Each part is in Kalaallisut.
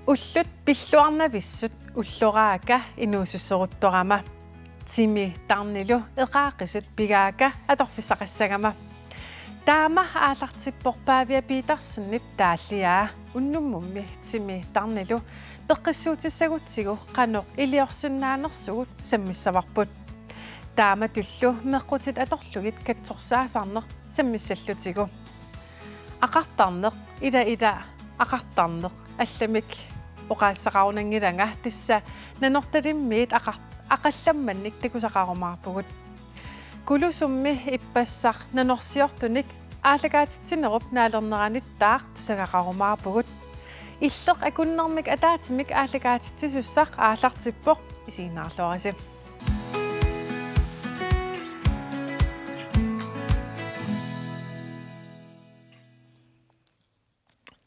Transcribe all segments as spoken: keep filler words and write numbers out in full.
Ullut pilluarnavissut ulloraakka inuusussoruttorama. Timi tarnilu eqaaqisut pigaakka atorfissaqassagama. Taama aallartippoq Pavia Petersenip taalliaa unnummummi timi tarnilu peqqissuutissagutsigu qanoq iliorsinnaanersugut sammissavarput. Taamatullu meqqutit atorlugit katsorsaasarneq sammissallutigu. Aqartarneq, ila ila aqartarneq, allamik oqaassaqarunanngilanga tassa Nanortalimmiit aqar-, aqallammannik takusaqarumaarpugut. Kulusummi ippassaq nanorsiortunik aallakaatitsinerup naalerneraanittaaq tusagaqarumaarpugut. Illeq akunnermik ataatsimik aallakaatitsisussaq aallartippoq, isiginnaarluarisi.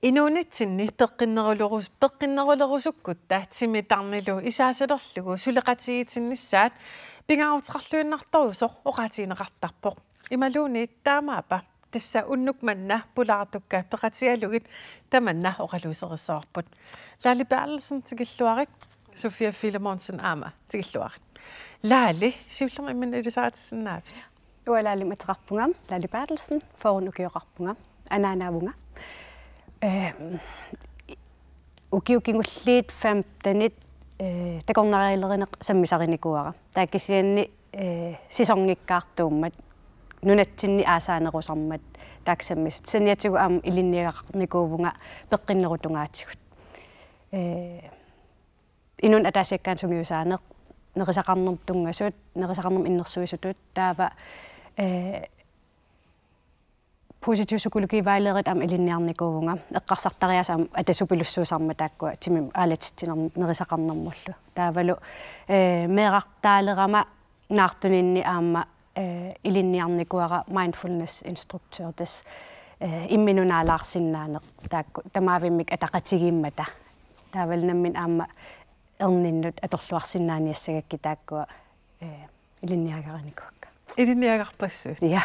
Inuunitsinni peqqinnerulerus-, peqqinnerulerusukkutta timi tarnilu isaasalerlugu suleqatigiitsinnissaat pingaaruteqarluinnartorusoq oqaatigineqartarpoq. Imaluunniit taamaappa tassa unnuk manna pulaartukka peqatigalugit tamanna oqaluuserissavarput. Laali Berthelsen tikilluarit, Sofia Filemonsen aamma tikilluarit. Laali, siullermik imminut ilisaritissinnaavit? Uanga Laalimik ateqarpunga, Laali Berthelsen, fyrre ukioqarpunga, anaanaavunga. Ehm, ukiut kingulliit femtenit, eh, takornarialerineq sammisarinikuuara. Taava kisianni, eh, sæsonngikkaartuummat, nunatsinni aasaanerusarmat, taakku sammisut. Saniatigut aamma ilinniagaqarnikuuvunga peqqinnerup tungaatigut. Eh, inunnut ataasiakkaanut sungiusaaneq, nerisaqarnermut tunngasut, nerisaqarnermut innersuisutut, taava, eh, positiv psykologivejlederit aamma ilinniarnikuuvunga, eqqarsartariaaseq aamma Atasupilussuusarmat taakkua timimik aalatitsinermut nerisaqarnermullu. Taavalu, eh, meerartaalerama naartuninni aamma, eh, ilinniarnikuuara mindfulness instructor, tassa, eh, imminut naalaarsinnaaneq taakku tamavimmik ataqatigiimmata. Taavalu nammineq aamma erninnut atorluarsinnaaniassagakkit taakkua, eh, ilinniagarinikuuakka. Ilinniagarpassuit? Ja.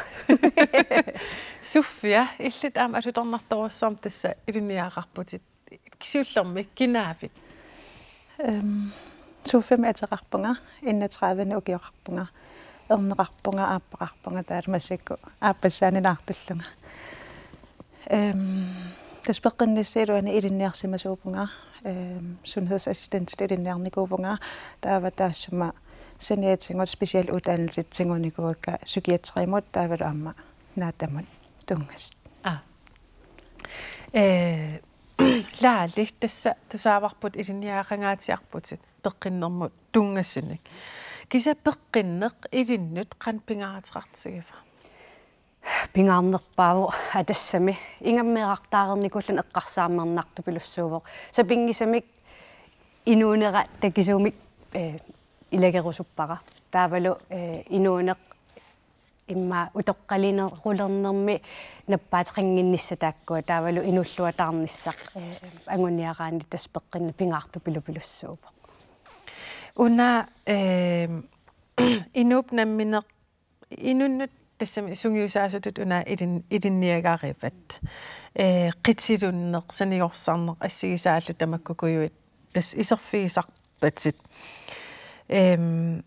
Sofia, illit aamma alutornartorujussuarmik tassa ilinniagaqarputit. Siullermik kinaavit? Ehm, Sofiamik ateqarpunga, enogtredive ukioqarpunga, erneqarpunga, aappaqarpunga, taava massakkut aappassaanik naartullunga. Ehm, tassa peqqinnissaa iluani ilinniarsimasuuvunga, ehm, sundhedsassistentilik ilinniarnikuuvunga, taava taassuma saniatigut specialuddannelse tigunikuuakka psykiatrimut taavalu aamma natamut tunngasut. Aa. Eh, Laali, tassa tusaavarput ilinniagaqangaatsiarputit peqqinnermut tunngasunik. Kisianni peqqinneq ilinnut qanoq pingaaruteqartigiva? Pingaarnerpaavoq, aa, tassami ingammik meerartaareernikuulluni eqqarsaammernaartupilussuuvoq. Sapinngisamik inuunera takisuumik, eh, ilagerusuppara. Taavalu, eh, inuuneq immaqa utoqqalinerulernermi nappaateqannginnissaq taakkua, taavalu inuulluataarnissaq, eh, anguniaraanni tassa peqqinneq pingaartupilupilussuuvoq. Una, eh, inuup nammineq, inunnut tassami sungiusaasutut una ilin-, ilinniagarivat. Eh, qitilunneq, sanigorsarneq assigisaallu tamakkukujuit tassa iserfigisarpatit. Ehm,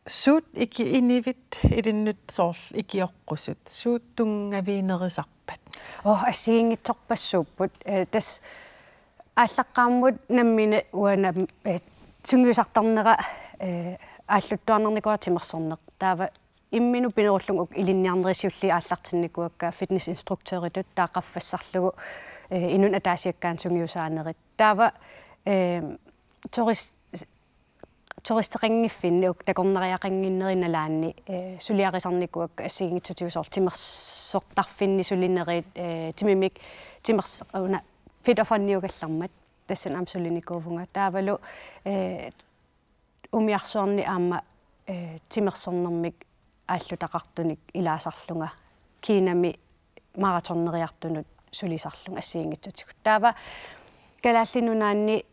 suut iki-, inivit ilinnut soorlu ikioqqusut, suut tunngaviginerisarpat? Oh, assigiinngitsorpassuupput. Eh, tassa aallaqqaammut nammineq uanga, eh, sungiusartarnera, eh, aalluttuarnikuuara timersorneq. Taava imminut pinerullunga uku ilinniarnerit siulliit aallartinnikuuakka fitnessinstruktøritut, taava qaffassarlugu, eh, inunnut ataasiakkaanut sungiusaanerit. Taava, eh, turis-, turisteqanngiffinni uku takornariaqannginnerit nalaanni, eh, suliarisarnikuuakka assigiinngitsutigut soorlu timersortarfinni sulinerit, eh, timimik timers-, una, Fit og Funniugallarmat tassani aamma sulinikuuvunga. Taavalu, eh, umiarsuarni aamma, eh, timersornermik aallutaqartunik ilaasarlunga Kinami maratoneriartunut sulisarlunga assigiinngitsutigut. Taava Kalaallit Nunaanni,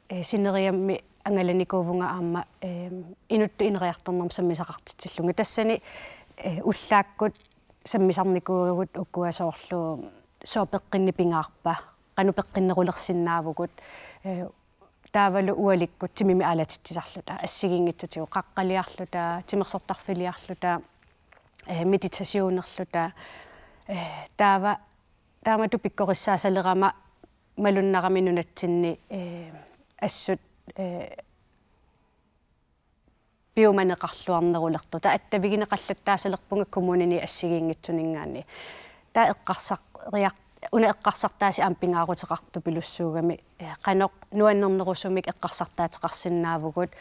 eh, sineriammi angalanikuuvunga aamma, eh, inuttut ineriartornermut sammisaqartitsillunga. Tassani, eh, ullaakkut sammisarnikuuagut ukua soorlu sooq peqqinneq pingaarpa, qanoq peqqinnerulersinnaavugut, Ee, taavalu ualikkut timimik aalatitsisarluta, assigiinngitsutigut qaqqaliarluta, timersortarfiliarluta, ee, meditationerluta, ee, taava, taamatut pikkorissaasalerama malunnarami nunatsinni, ee, assut, ee, piumaneqarluarnerulertut. Taava attavigineqallattaasalerpunga kommunini assigiinngitsuninngaanniit. Taava eqqarsariar-, una eqqarsartaasi aamma pingaaruteqartupilussuugami, ee, qanoq nuannernerusumik eqqarsartaateqarsinnaavugut,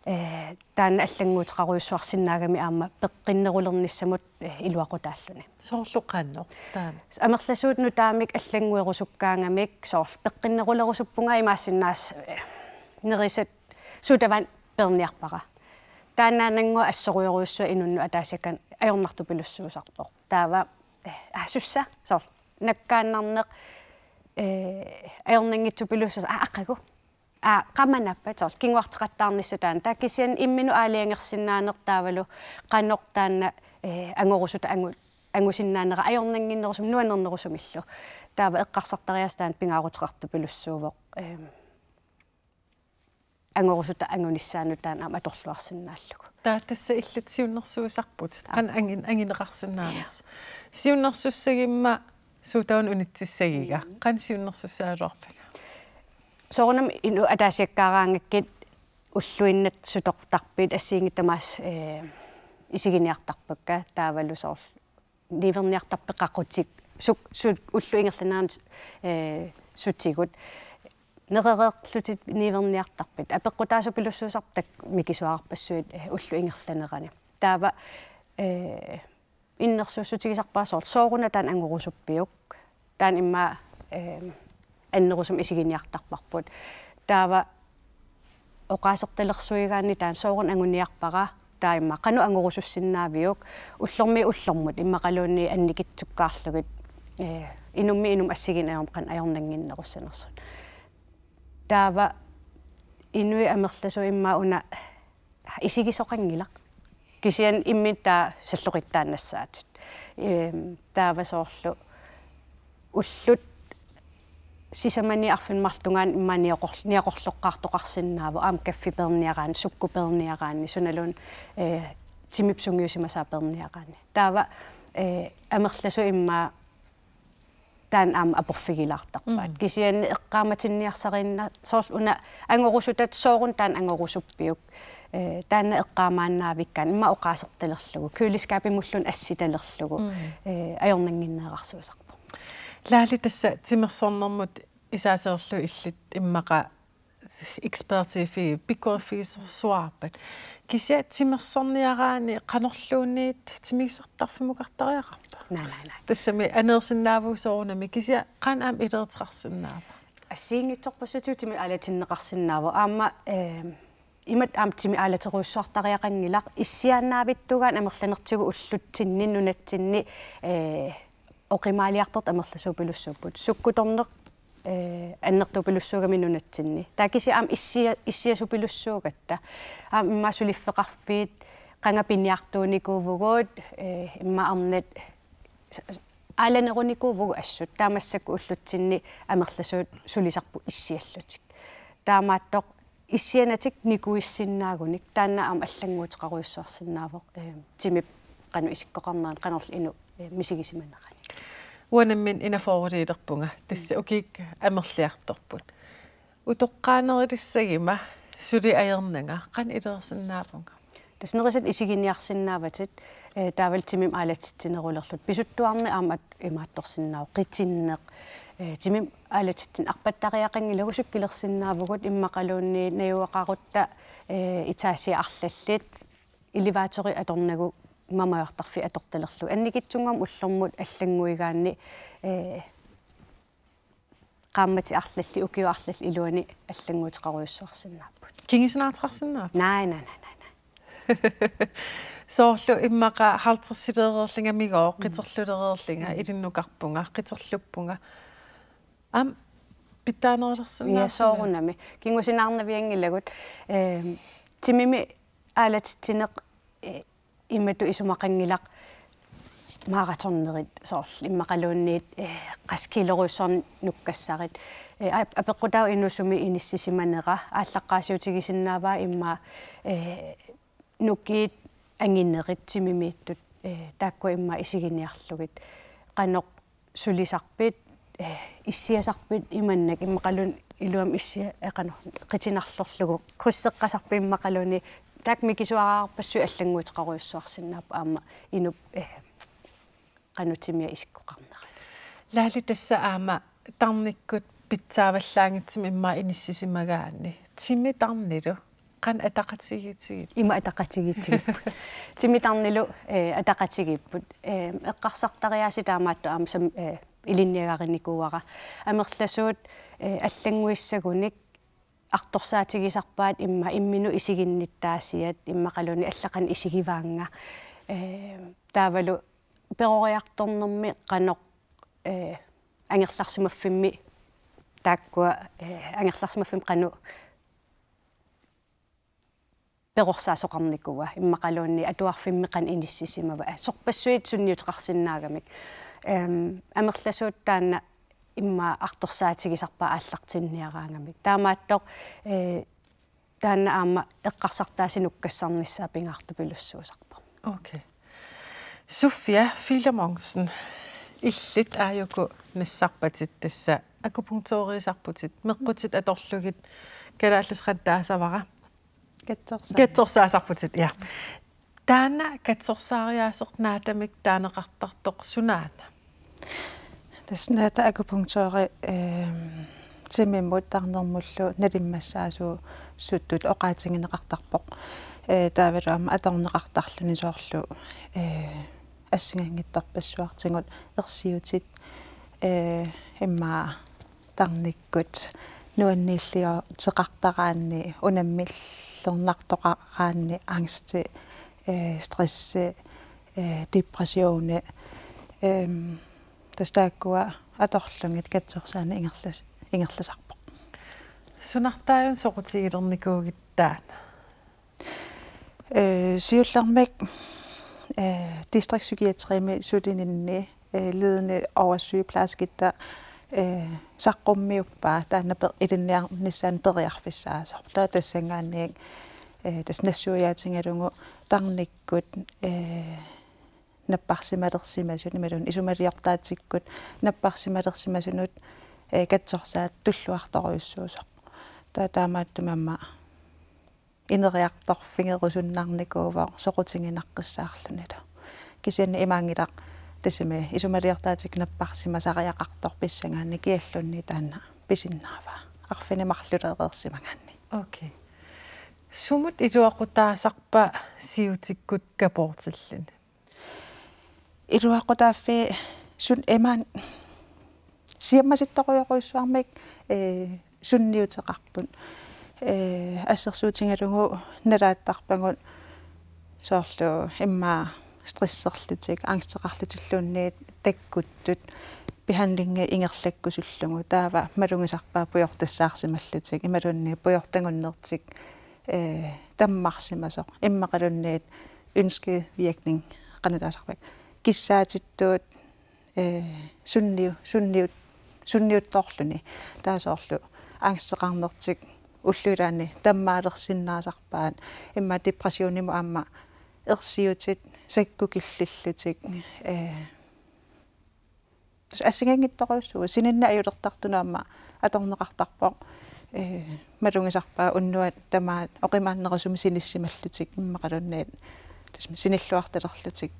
ee, taanna allannguuteqarujussuarsinnaagami aamma peqqinnerulernissamut, ee, iluaqutaalluni. Soorlu qanoq taanna? Amerlasuut nutaamik allannguerusukkaangamik soorlu peqqinnerulerusuppunga imaassinnaavoq, ee, nerisat sodavand peerniarpara. Taannaannannguaq assorujorujussuaq inunnut ataasiakkaanut ajornartupilussuusarpoq. Taava, ee, aa, sussa, soorlu nakkaannarneq, ee, ajornanngitsupilussuusarpoq, aa, aqagu. Aa, qamanappat, soorlu kinguarteqattaarnissaq taanna. Taava kisianni imminut aalajangersinnaaneq taavalu qanoq taanna, ee, angorusutat angu-, angusinnaanera ajornannginnerusumik nuannernerusumillu. Taava eqqarsartariaaseq taanna pingaaruteqartupilussuuvoq. Eem, angorusutat angunissaannut taanna aamma atorluarsinnaallugu. Taava tassa illit siunnersuisarput, aa, qanoq angin-, angineqarsinnaanersoq. Siunnersussagimma sodavand unitsissagiga. Mm. Qanoq siunnersussagaluarpiga? Soorunami inuit ataasiakkaaraangakkit ulluinnarsutortarpit assigiinngitsut tamaasa, ee, isiginiartarpakka taavalu soorlu niuerniartarpit qaqutit suk-, suk-, ullup ingerlanerani, ee, sutigut. Nerereerlutit niuerniartarpit. Apeqqutaasupilussuusarpoq taakku mikisuararpassuit, ee, ullup ingerlanerani. Taava, ee, innersuussutigisarpara soorlu sooruna taanna angorusuppiuk. Taanna immaqa, ee, annerusumik isiginiartarparput. Taava oqaasertalersuigaanni taanna sooruna anguniarpara, taava immaqa qanoq angorusussinnaaviuk, ullormiit ullormut immaqaluunniit annikitsukkaarlugit, ee, inummit inummut assigiinneq ajorneq qanoq ajornannginnerussanersut. Taava inuit amerlasuut immaqa una isigisoqanngilaq. Kisianni imminut taava salloqittaannassaatit. Eem, taava soorlu ullut sisamani arfineq-marluk tungaanut immaqa nioqor-, nioqorloqqaartoqarsinnaavoq, aamma kaffi peerniaraanni, sukkut peerniaraanni, sunaluunniit, ee, timip sungiusimasaa peerniaraanni. Taava, ee, amerlasuut immaqa taanna aamma aporfigilaartarpaat. Mm. Kisianni eqqaamatinniarsariinna-, soorlu una angorusutat sooruna taanna angorusuppiuk. Ee, taanna eqqaamaannaavikkaanni immaqa oqaasertalerlugu, køleskabimulluunniit assitalerlugu, mm, ee, ajornannginnerarsuusarpoq. Laali, tassa timersornermut isaaserlu illit immaqa ekspertiiffigi-, pikkoriffigisorsuarpat. Kisianni timersorniaraanni qanorluunniit timigisartarfimukartariaqarpa? Naa, naa, naa. Tassami aneersinnaavugut soorunami, kisianni qanoq aamma ilereeteqarsinnaava? Assigiinngitsorpassuit timip aalatinneqarsinnaavoq. Aamma, eem, imatut aamma timip aalaterujussuartariaqanngilaq, issiaannaavittuugaanni amerlanertigut ullutsinni nunatsinni, ee, oqimaaliartortut amerlasuupilussuupput. Sukkutorneq, ee, annertupilussuugami nunatsinni. Taava kisianni aamma issia-, issiasupilussuugatta. Aamma immaqa suliffeqarfiit qanga piniartuunikuuvugut, ee, immaqa arnat s-, s-, aalanerunikuuvugut assut. Taava massakkut ullutsinni amerlasuut sulisarput issiallutik. Taamaattoq issianatik nikuissinnaagunik, taanna aamma allannguuteqarujussuarsinnaavoq, ee, timip qanoq isikkoqarnerani, qanorlu inuk, ee, misigisimanerani. Uanga nammineq inafooriliilerpunga, tassa, mm, ukiut amerliartorput. Utoqqaanerulissagima suli ajornanga, qanoq ilereersinnaavunga? Tassa nerisat isiginiarsinnaavatit, ee, taavalu timimik aalatitsinerulerlutit. Pisuttuarneq aamma imaattorsinnaavoq, qitinneq, ee, timimik aalatitsineq arpattariaqanngilagut, sukkilersinnaavugut immaqaluunniit najugaqarutta, ee, etagea arlallit, elevatori atornagu mamajortarfik atortalerlugu. Annikitsunnguamik ullormut allannguigaanni, ee, qaammatit arlallit, ukiut arlallit iluanni allannguuteqarujussuarsinnaapput. Kingusinaarteqarsinnaapput? Naa, naa, naa, naa, naa. Soorlu immaqa halvtredsileereerlunga migooq, mm, qiterluleereerlunga, mm, ilinnukarpunga, qiterluppunga. Aamma pitsaanerulersinnaassavit? Ja, soorunami. Kingusinaarnavianngilagut, ehm, timimik aalatitsineq, eh, imatut isumaqanngilaq maratonerit soorlu immaqaluunniit, eh, qassit kiilorujussuarnik nukkassarit. Ee, ap-, apeqqutaavoq inuk sumi inissisimanera, aallaqqaasiutigisinnaavaa immaqa, ee, nukiit anginerit timimiittut, ee, taakkua immaqa isiginiarlugit. Qanoq sulisarpit, ee, issiasarpit imannak immaqaluunniit iluamik issia-, ee, qanoq qitinarlorlugu, krydseqqasarpit immaqaluunniit, taakku mikisuararpassuit allannguuteqarujussuarsinnaapput aamma inup, ee, qanoq timia isikkoqarnera. Laali, tassa aamma tarnikkut pitsaavallaanngitsumik immaqa inissisimagaanni. Timi tarnilu qanoq ataqatigiitsigippat? Ima ataqatigiitsigippoq. Timi tarnilu, ee, ataqatigiipput. Ee, eqqarsartariaasera taamaattoq aamma sam-, ee, ilinniagarinikuuara. Amerlasuut, ee, allannguissagunik artorsaatigisarpaat immaqa imminut isiginnittaasiat immaqaluunniit allaat qanoq isigivaannga. Ee, taavalu peroriartornermi qanoq, ee, angerlarsimaffimmi taakkua, ee, angerlarsimaffimmi qanoq perorsaasoqarnikuua immaqaluunniit atuarfimmi qanoq inissisimava. Ee, sorpassuit sunniuteqarsinnaagamik. Em, amerlasuut taanna immaqa artorsaatigisarpaat aallartinniaraangamik. Taamaattoq, ee, taanna aamma eqqarsartaaseq nukkassarnissaa pingaartupilussuusarpoq. Okay. Sofia Filemonsen, illit aajuku nassarpatit, tassa akupunktørisarputit, meqqutit atorlugit, kalaallisut qanoq taasavara? Katsorsaa-. Katsorsaasarputit, ja. Taanna katsorsaariaaseq naattamik taaneqartartoq sunaana? Tassa naattam akupunktøri, ehm, timimut tarnermullu nalimmassaasuusuttut oqaatigineqartarpoq. Ee, taavalu aamma atorneqartarluni soorlu, ee, assinganngitsorpassuartigut ersiutit, ee, immaqa tarnikkut nuanniilliuteqartaraanni, unammillernartoqaraanni, angsti, ee, stressi, ee, depressioni, ehm, tassa taakkua atorlugit katsorsaaneq ingerlas-, ingerlasarpoq. Sunartaajuna soqutigilernikuugitta taanna? Ee, siullermik, ee, distriktspsykiatriimi sulininni, ee, ledende oversygeplejerskitta, ee, saqqummiuppaa taanna per-, ilinniarnissaanut periarfissaasoq. Taava tassanngaanniit, ee, tassa nassuiaatigalugu tarnikkut, ee, napparsimalersimasunut imaluunniit isumaliortaatsikkut napparsimalersimasunut, ee, katsorsaat tulluartorujussuusoq. Taava taamaattumik aamma ineriartorfigerusunnarnikuuvoq soqutiginaqqissaarlunilu. Kisianni imaanngilaq tassami isumaliortaatsikkut napparsimasariaqartoq pissagaanni kialluunniit taanna pisinnaavaa arfineq-marlulereersimagaanni. Okay. Sumut iluaqutaasarpa siutikkut kapoortilluni? Iluaqutaaffii sun imaan siammasittorujorujussuarmik, ee, sunniuteqarput. Ee, assersuutigalugu nalaattarpagut soorlu immaqa stresserlutik, angsteqarlutilluunniit takkuttut behandlingi ingerlakkusullugu, taava malugisarpaat pujortassaarsimallutik, imaluunniit pujortagunnertik, ee, tammarsimasoq, immaqaluunniit ønskevirkning qanoq taasarpakka. Kissaatittut, ee, sunniu-, sunniut-, sunniuttoorluni. Taava soorlu angsteqarnertik ullut ilaanni tammaalersinnaasarpaat, immaqa depressionimut aamma ersiutit sakkukillillutik, ee, tassa assinganngitsorujussuuvoq, sininneq ajulertartunut aamma atorneqartarpoq. Ee, malugisarpaat unnuat tamaat oqimaannerusumik sinissimallutik immaqaluunniit tassa sinilluartalerlutik.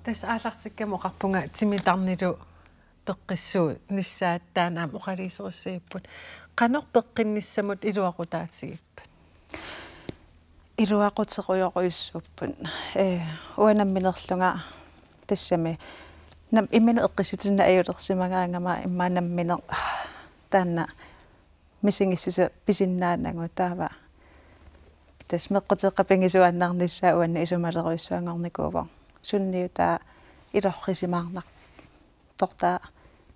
Tassa aallartikkama oqarpunga timi tarnilu peqqissuunnissaat taanna aamma oqaluuserissagipput. Qanoq peqqinnissamut iluaqutaatigippat? Iluaquterujorujussuupput. Ee, uanga nammineerlunga tassami nam-, imminut eqqissitinneq ajulersimagaangama immaqa nammineq taanna misigissutsit pisinnaanagu, taava tassa meqquteeqqat pingasuaannarnissaat uannut isumalerujussuanngornikuuvoq. Sunniutaa ilorrisimaarnartortaa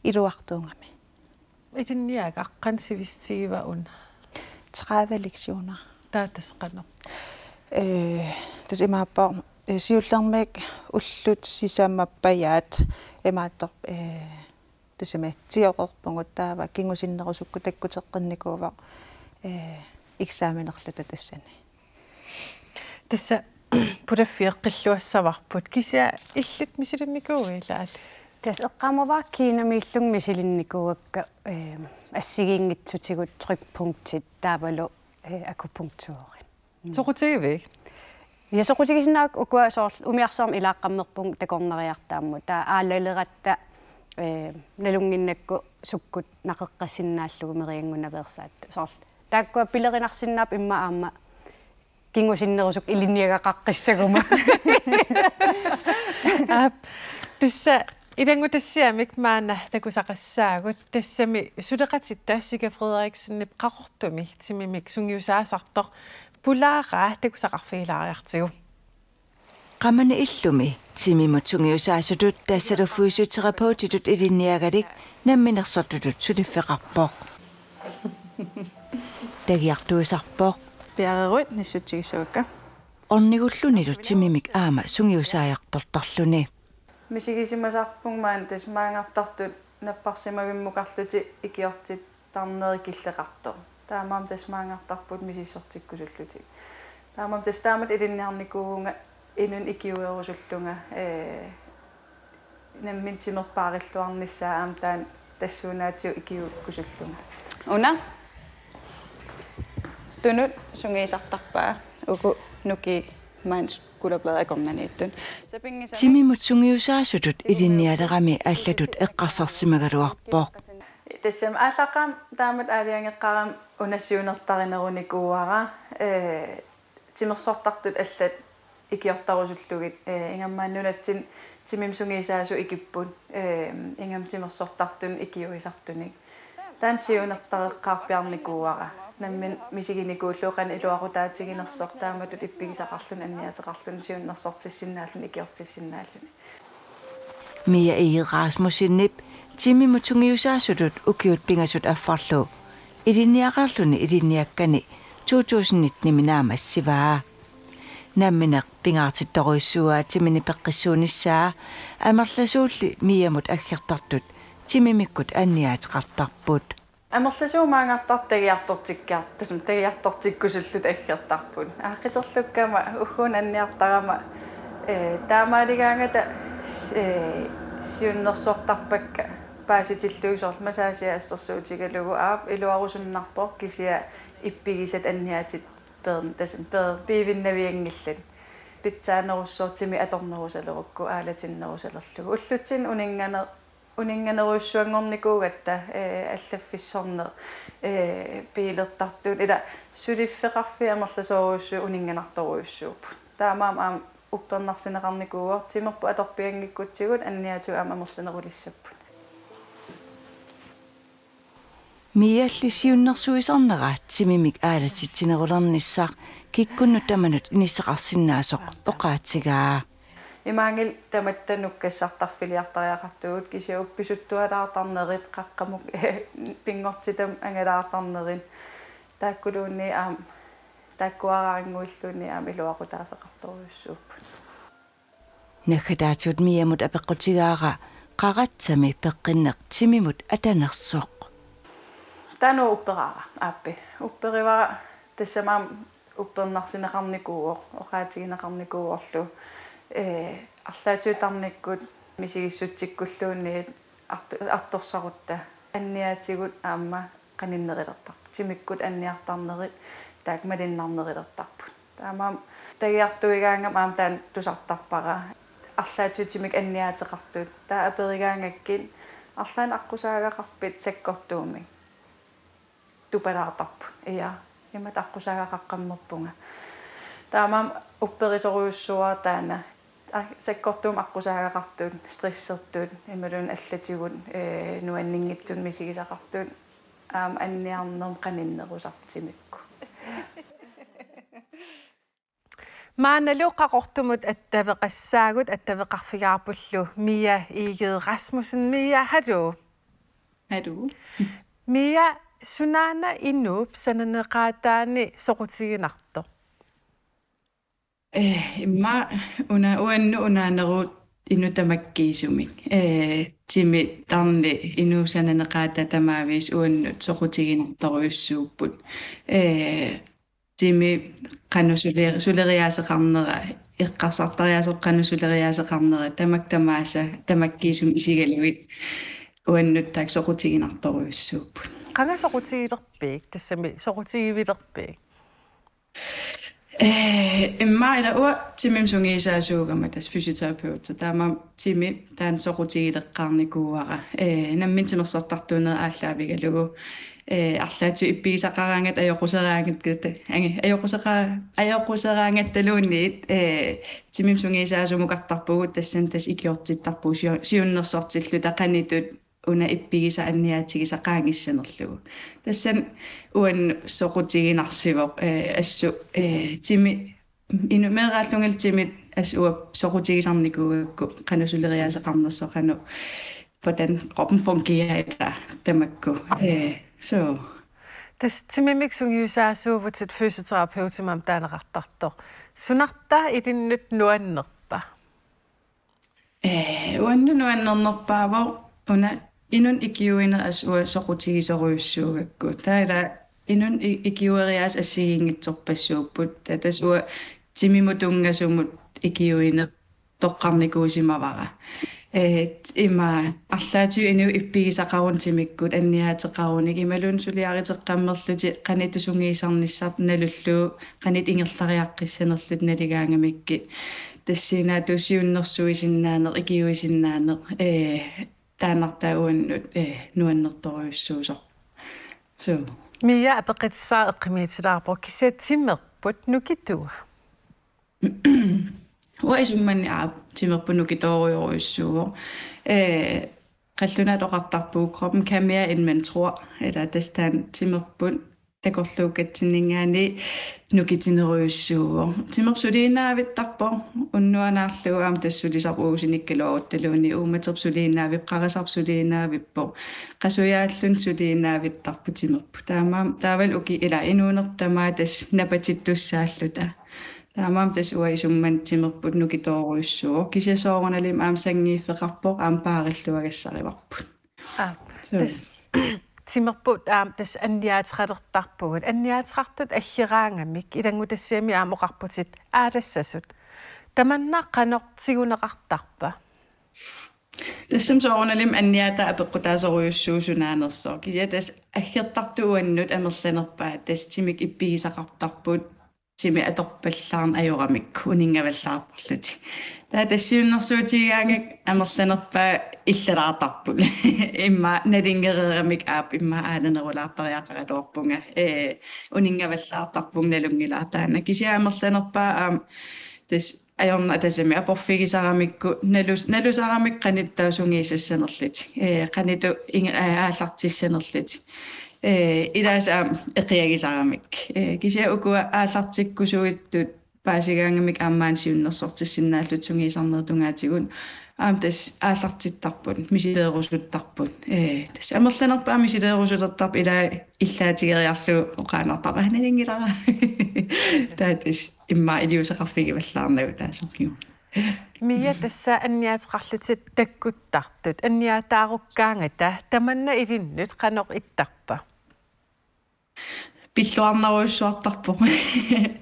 iluartuugami. Ilinniagaq qanoq sivisutigivaa una? Tredive lektioner. Taava tassa qanoq? Ee, tassa imaappoq, ee, siullermik ullut sisamat pajaat imaattoq, ee, Tassami tioqerpugut taava kingusinnerusukkut takkuteqqinnikuuvoq, ee, eksamenerluta tassani. Tassa pulaffiup eqqilluassavarput, kisianni illit misilinnikuuit, Laali? Tassa eqqaamavara Kinamiillunga misilinnikuuakka, ee, assigiinngitsutigut trykpunktit taavalu, ee, akupunkturit. Soqutigivigit? Ja, soqutigisinnaavakka ukua soorlu umiarsuarmi ilaaqqammerpunga takornariartaramut. Taava aalaleratta, ee, nalunnginnakku sukkut naqeqqassinnaallugu merianngunnaveersaatta. Soorlu taakkua pilerinarsinnaapput immaqa aamma kingusinnerusukkut ilinniagaqaqqissaguma. Aap, tassa ilanngutassiamik maanna takusaqassaagut, tassami suleqatitta Sika Frederiksenip Qaqortumi timimik sungiusaasartoq pulaaraa takusaqarfigilaariartigu. Qamani illumi timimut sungiusaasutut tassalu fysioterapeutitut ilinniagalik namminersortutut suliffeqarpoq. Tagiartuisarpoq. Piareeruit nissutsigissavakka. Ornigullunilu timimik aamma sungiusaajartortarluni. Misigisimasarpunga maanna tassa maanngartartut napparsimmavimmukarlutik ikiortittarneri killeqartoq. Taamaammat tassa maanngartarput misissortikkusullutik. Taamaammat tassa taamatut ilinniarnikuuvunga inunnut ikiuerusullunga, ee, nammineq timerpaarilluarnissaa aamma taanna tassuunaatigut ikiuukkusullunga. Una tunut sungiusartarpaa, uku nukiit maanna skulderbladet akornanniittut. Sapinngisami. Timimut sungiusaasutut ilinnialerami allatut eqqarsarsimagaluarpoq. Tassami aallaqqaammut taamatut aalajangeqqaarama una siunertarinerunikuuara, ee, timersortartut allat ikiortarusullugit, ee, ingammik maani nunatsinni timimik sungiusaasut ikipput, ee, ingammik timersortartunut ikiuisartunik. Taanna siunertareqqaarpiarnikuuara. Nammineq misiginikuullugu qanoq iluaqutaatiginersoq taamatut ippigisaqarluni anniaateqarluni siunnersortissinnaalluni ikiortissinnaalluni. Mia Egede Rasmussenip timimut sungiusaasutut ukiut pingasut affarlu ilinniaqarluni ilinniakkani to tusind nittenimi naammassivaa. Nammineq pingaartittorujussuuaa timini peqqissuunissaa, amerlasuulli Miamut aggertartut timimikkut anniaateqartarput. Amerlasuut maanngartartut tagiartortikkiar-, tassami tagiartortikkusullutik aggertarput. Aaqqiterlukkama ugguuna anniartarama, ee, taamaaligaangata, ee, siunnersortarpakka paasitillugit soorlu massagea assersuutigalugu aap iluarusunnarpoq kisianni ippigisat anniaatit peer-, tassami peer-, piivinnavianngillat. Pitsaanerussaaq timip atornerusalerukku aalatinnerusalerlugu. Ullutsinni uninnganer-, uninnganerujussuanngornikuugatta, ee, allaffissorneq, ee, biilertartuut, ila suliffeqarfiit amerlasoorujussuit uninnganartorujussuupput. Taamaammat aamma uppernarsineqarnikuuvoq, timerput atorpianngikkutsigu anniaatigut aamma amerlanerulissapput. Mialli siunnersuisarnera timimik aalatitsinerulernissaq kikkunnut tamanut inissaqarsinnaasoq oqaatigaa. Imaanngilaq tamatta nukkassartarfiliartariaqartugut kisianni uppisuttualaartarnerit, qaqqamut pinngortitamut angalaartarnerit, taakkuluunniit aamma, taakkuaraannguilluunniit aamma iluaqutaaffeqartorujussuupput. Naggataatigut Miamut apeqqutigaara qaratsami peqqinneq timimut atanersoq. Taanna upperaara, aappi. Upperivara tassami aamma uppernarsineqarnikuuvoq, oqaatigineqarnikuuvorlu, ee, arlaatigut tarnikkut misigissutsikkulluunniit artu-, artorsarutta anniaatigut aamma qaninnerulertarput. Timikkut anniartarnerit taakku malunnarnerulertarput. Taamaammat tagiartuigaangama aamma taanna tusartarpara. Arlaatigut timikkut anniaateqartut. Taava aperigaangakkit arlaannik aqqusaagaqarpit sakkortuumik. Tupalaartarput. Ja. Imatut aqqusaagaqaqqammerpunga. Taamaammat upperisorujussuuara taanna. Aa, sakkortuumik aqqusaagaqartut, stressertut, imaluunniit allatigut, ee, nuanninngitsut misigisaqartut, aamma anniarnermut qaninnerusarput timikkut. Maannalu Qaqortumut attaveqassaagut, attaveqarfigaarpullu Mia Egede Rasmussen. Mia, hallo. Hallo. Mia, sunaana inuup sananeqaataani soqutiginartoq? Ee, immaqa una-, uannut unaaneruvoq inuk tamakkiisumik. Ee, T timi tarnip inuusaq sananeqaata tamaavisa uannut soqutiginartorujussuupput. Ee, timi qanoq suli-, suleriaaseqarnera, eqqarsartariaaseq qanoq suleriaaseqarnera, tamakku tamaasa, tamakkiisumik isigalugit uannut taakku soqutiginartorujussuupput. Qanga soqutigilerpigit, tassami soqutigivilerpigit? Ee, immaqa ila uanga timimik sungiusaasuugama tassa fysioterapeuti. Taamaammat timi taanna soqutigileqqaarnikuuara. Ee, nammineq timersortartuuneq aallaavigalugu. Ee, arlaatigut ippigisaqaraangatta ajoquseraangatta, angi, ajoquseqa-, ajoquseraangattaluunniit, ee, timimik sungiusaasumukartarpugut tassani tassa ikiortittarpugut sio-, siunnersortilluta qanoq ittut una ippigisaq anniaatigisaq qaangissanerlugu. Tassani uannut soqutiginarsivoq, ee, assut, ee, timi, inuit meeraallungali timit assut uanga soqutigisarnikuugakku, qanoq suleriaaseqarnersoq, qanoq hvordan kroppen fungerer, ila tamakku. Ee, so. Tassa timimik sungiusaasuuvutit fysioterapeutimik aamma taaneqartartoq. Sunartaa ilinnut nuannerpa? Ee, uannut nuannernerpaavoq una inunnik ikiuineq assut uanga soqutigisorujussuugakku. Taava ila inunnik i-, ikiueriaaseq assigiinngitsorpassuupput. Taava tassa uanga timimut tunngasumut ikiuineq toqqarnikuusimavara. Ee, t-, ima arlaatigut inuit ippigisaqarunik timikkut anniaateqarunik imaluunniit suliariteqqammerlutik qanoq ittut sungiusarnissartik nalullugu qanoq ittut ingerlariaqqissanerlutik naligaangamikkit. Tassanngaanniit siunnersuisinnaaneq, ikiuisinnaaneq, ee, taannartaa uannut, ee, nuannertorujussuusoq. So. Mia, apeqqutissaq eqqumiitilaarpoq, kisianni timerput nukitua? Uanga isummanni aap timerput nukitoorujorujussuuvoq. Ee, qallunaatut oqartarpugut, kroppen kan mere, end man tror. Ila tassa taanna timerput takorluukkatsinninngaanniit nukitinerujussuuvoq. Timerput suliinnaavittarpoq. Unnuanaarlugu aamma tassa sulisarput uusinikkaluaruttaluunniit, uummaterput suliinnaavippoq, qarasarput suliinnaavippoq. Qasujaalluni suliinnaavittarpoq timerput. Taamaammat taavalu ukiut ila inuunerput tamaat tassa napatittussaalluta. Taamaammat tassa uanga isummanni timerput nukitoorujussuuvoq. Kisianni soorunalimi aamma sanngiiffeqarpoq, aamma paarilluagassarivarput. Aap. So. Tassa timerput aamma tassa anniaateqalertarpugut. Anniaateqartutut aggeraangamik ilanngutassiami aamma oqarputit aalassasut. Tamanna qanoq tiguneqartarpa? Tassami soorunalimi anniaataa apeqqutaasorujussuuvoq sunaanersoq. Kisianni tassa aggertartut uannut amerlanerpaat tassa timik ippigisaqartarput, timi atorpallaarneq ajoramikku uninngavallaartarlutik. Taava tassa siunnersuutigigaangakku amerlanerpaat illalaartarput. Immaqa nalunngereeramik aap immaqa aalanerulaartariaqaraluarpunga. Ee, uninngavallaartarpunga nalunngilara taanna. Kisianni amerlanerpaat aamma tassa ajornaq tassami aporfigisaramikku nalus-, nalusaramik qanoq ittut sungiusassanerlutik. Ee, qanoq ittut ing-, ee, aallartissanerlutik. Ee, ilaasa aamma eqiagisaramik. Ee, kisianni ukua aallartikkusuittut paasigaangamik aamma maani siunnersortissinnaallutik sungiusarnerup tungaatigut. Aamma tassa aallartittarput, misileerusuttarput. Ee, tassa amerlanerpaat misileerusulertarpoq, ilaa illaatigeriarlugu oqaannartarpoq: Aa, nalunngilara. Taava tassa immaqa iliuuseqarfigivallaarnagu taasarkigu. Mia, tassa anniaateqarlutit takkuttartut, anniaataarukkaangata tamanna ilinnut qanoq ittarpa? Pilluarnerujussuartarpoq.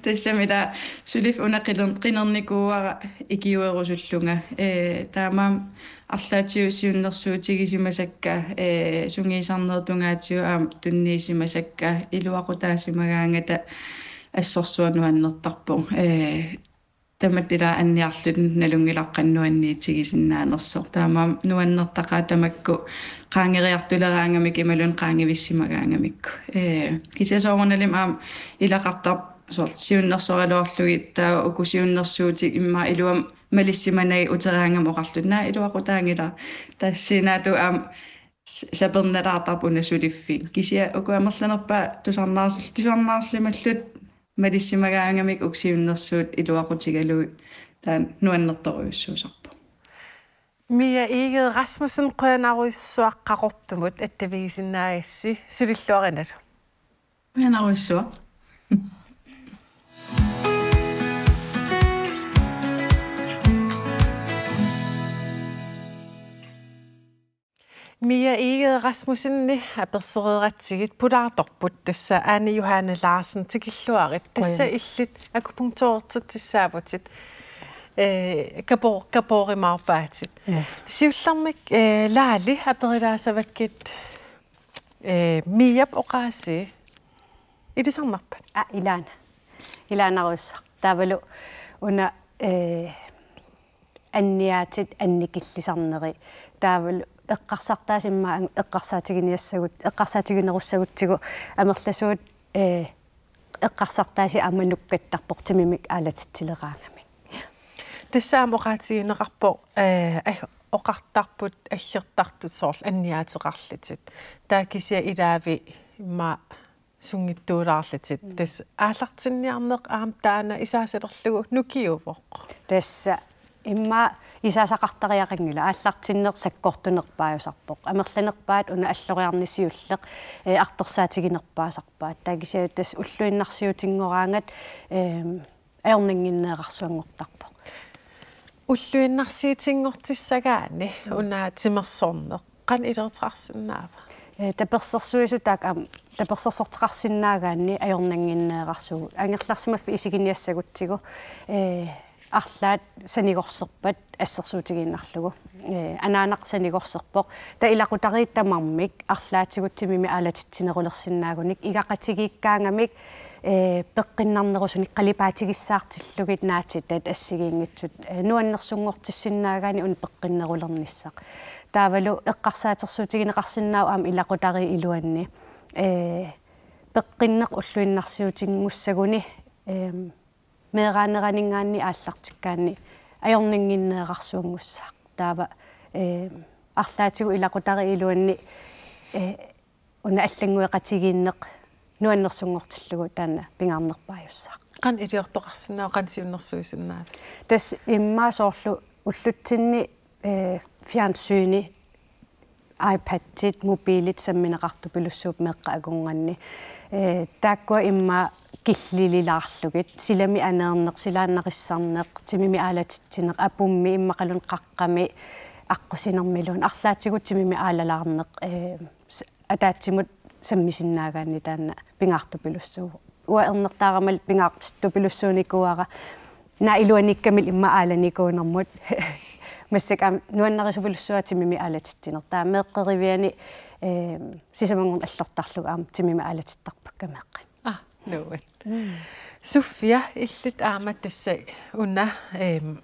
Tassami ila suliffik una qiner-, qinernikuuara ikiuerusullunga. Ee, taamaammat arlaatigut siunnersuutigisimasakka, ee, sungiusarnerup tungaatigut aamma tunniusimasakka iluaqutaasimagaangata assorsuaq nuannertarpoq. Ee, tamatta ila anniarluta nalunngilara qanoq nuanniitigisinnaanersoq. Taamaammat nuannertaqaat tamakku qaangeriartuleraangamikku imaluunniit qaangivissimagaangamikku. Ee, kisianni soorunalimi aamma ilaqartarpoq soorlu siunnersoraluarlugit, taava uku siunnersuutit immaqa iluamik malissimanagit uteraangama oqarluta: Naa, iluaqutaanngilaq. Tassanngaanniit aamma s-, sapernalaartarpoq una suliffik. Kisianni uku amerlanerpaat tusarnaars-, tusarnaarsimalluta malissimagaangamikku uku siunnersuutit iluaqutigalugit taanna nuannertorujussuusarpoq. Mia Egede Rasmussen, qujanarujussuaq Qaqortumut attavigisinnaagassi, sulilluarinalu. Qujanarujussuaq. Mia Egede Rasmussenip apersereeratsigit pulaartorput, tassa Ane Johanne Larsen, tikilluarit. Tassa Qujan. Illit akupunkturertitsissaavutit, eh, kapo-, kaporimaarpaatit. Ja. Siullermik, eh, Laali aperilaassavakkit, eh, Miap oqaasii ilisarnarpat? Aa, ilaana. Ilaanarujussuaq. Taavalu una, eh, anniaatit annikillisarneri. Taavalu eqqarsartaasimma eqqarsaatiginiassagut, eqqarsaatiginerussagutsigu amerlasuut, eh, eqqarsartaasi aamma nukkattarpoq timimik aalatitsileraangamik. Tassa aamma oqaatigineqarpoq, eh, ag-, oqartarput aggertartut soorlu anniaateqarlutit. Taava kisianni ilaavi immaqa sunngitsuulaarlutit. Mm. Tassa aallartinniarneq aamma taanna isaasalerlugu nukiuvoq. Tassa immaqa isaasaqartariaqanngilaq, aallartinneq sakkortunerpaajusarpoq. Amerlanerpaat una alloriarneq siulleq, eh, artorsaatiginerpaasarpaat. Taava kisianni tassa ulluinnarsiutinngoraangat, ehm, ajornannginneerarsuanngortarpoq. Ulluinnarsiutinngortissagaanni, mm, una timersorneq qanoq iluartoqarsinnaava? Eh, tapersersuisut taakku aamma tapersersortoqarsinnaagaanni ajornannginneerarsugut. Angerlarsimaffik isiginiassagutsigu, eh, arlaat sanigorserpat assersuutigiinnarlugu. Eh, anaanaq sanigorserpoq. Taava ilaqutariit tamarmik arlaatigut timimik aalatitsinerulersinnaagunik igaqatigiikkaangamik, eh, peqqinnarnerusunik qalipaatigissartillugit naatitat assigiinngitsut, eh, nuannersunngortissinnaagaanni una peqqinnerulernissaq. Taavalu eqqarsaatersuutigineqarsinnaavoq aamma ilaqutariit iluanni, eh, peqqinneq ulluinnarsiutinngussaguni, ehm, meeraaneraninngaanniit aallartikkaanni ajornannginneerarsuanngussaaq. Taava, eh, arlaatigut ilaqutariit iluanni, eh, una allanngueqatigiinneq nuannersunngortillugu taanna pingaarnerpaajussaaq. Qanoq iliortoqarsinnaava, qanoq siunnersuisinnaaviuk? Tassa immaqa soorlu ullutsinni, eh, fjernsyni, iPadit, mobilit sammineqartupilussuupput meeqqat akornanni. Eh, taakkua immaqa killililaarlugit, silami aneerneq, silaannarissarneq, timimi aalatitsineq, apummi immaqaluunniit qaqqami, aqqusinermiluunniit, arlaatigut timimi aalalaarneq, eh, s-, ataatsimut sammisinnaagaanni taanna pingaartupilussuuvoq. Uanga ernertaarama pingaartupilussuunikuuara, naak iluaniikkamillu immaqa aalanikuunermut. Massakkut aamma nuannarisupilussuuara timimi aalatitsineq. Taava meeqqeriviani, eh, sisamanngorneq allortarlugu aamma timimi aalatittarpakka meeqqat. Ah, nuann'. Mm. Sofia, illit aamma tassa una, ehm,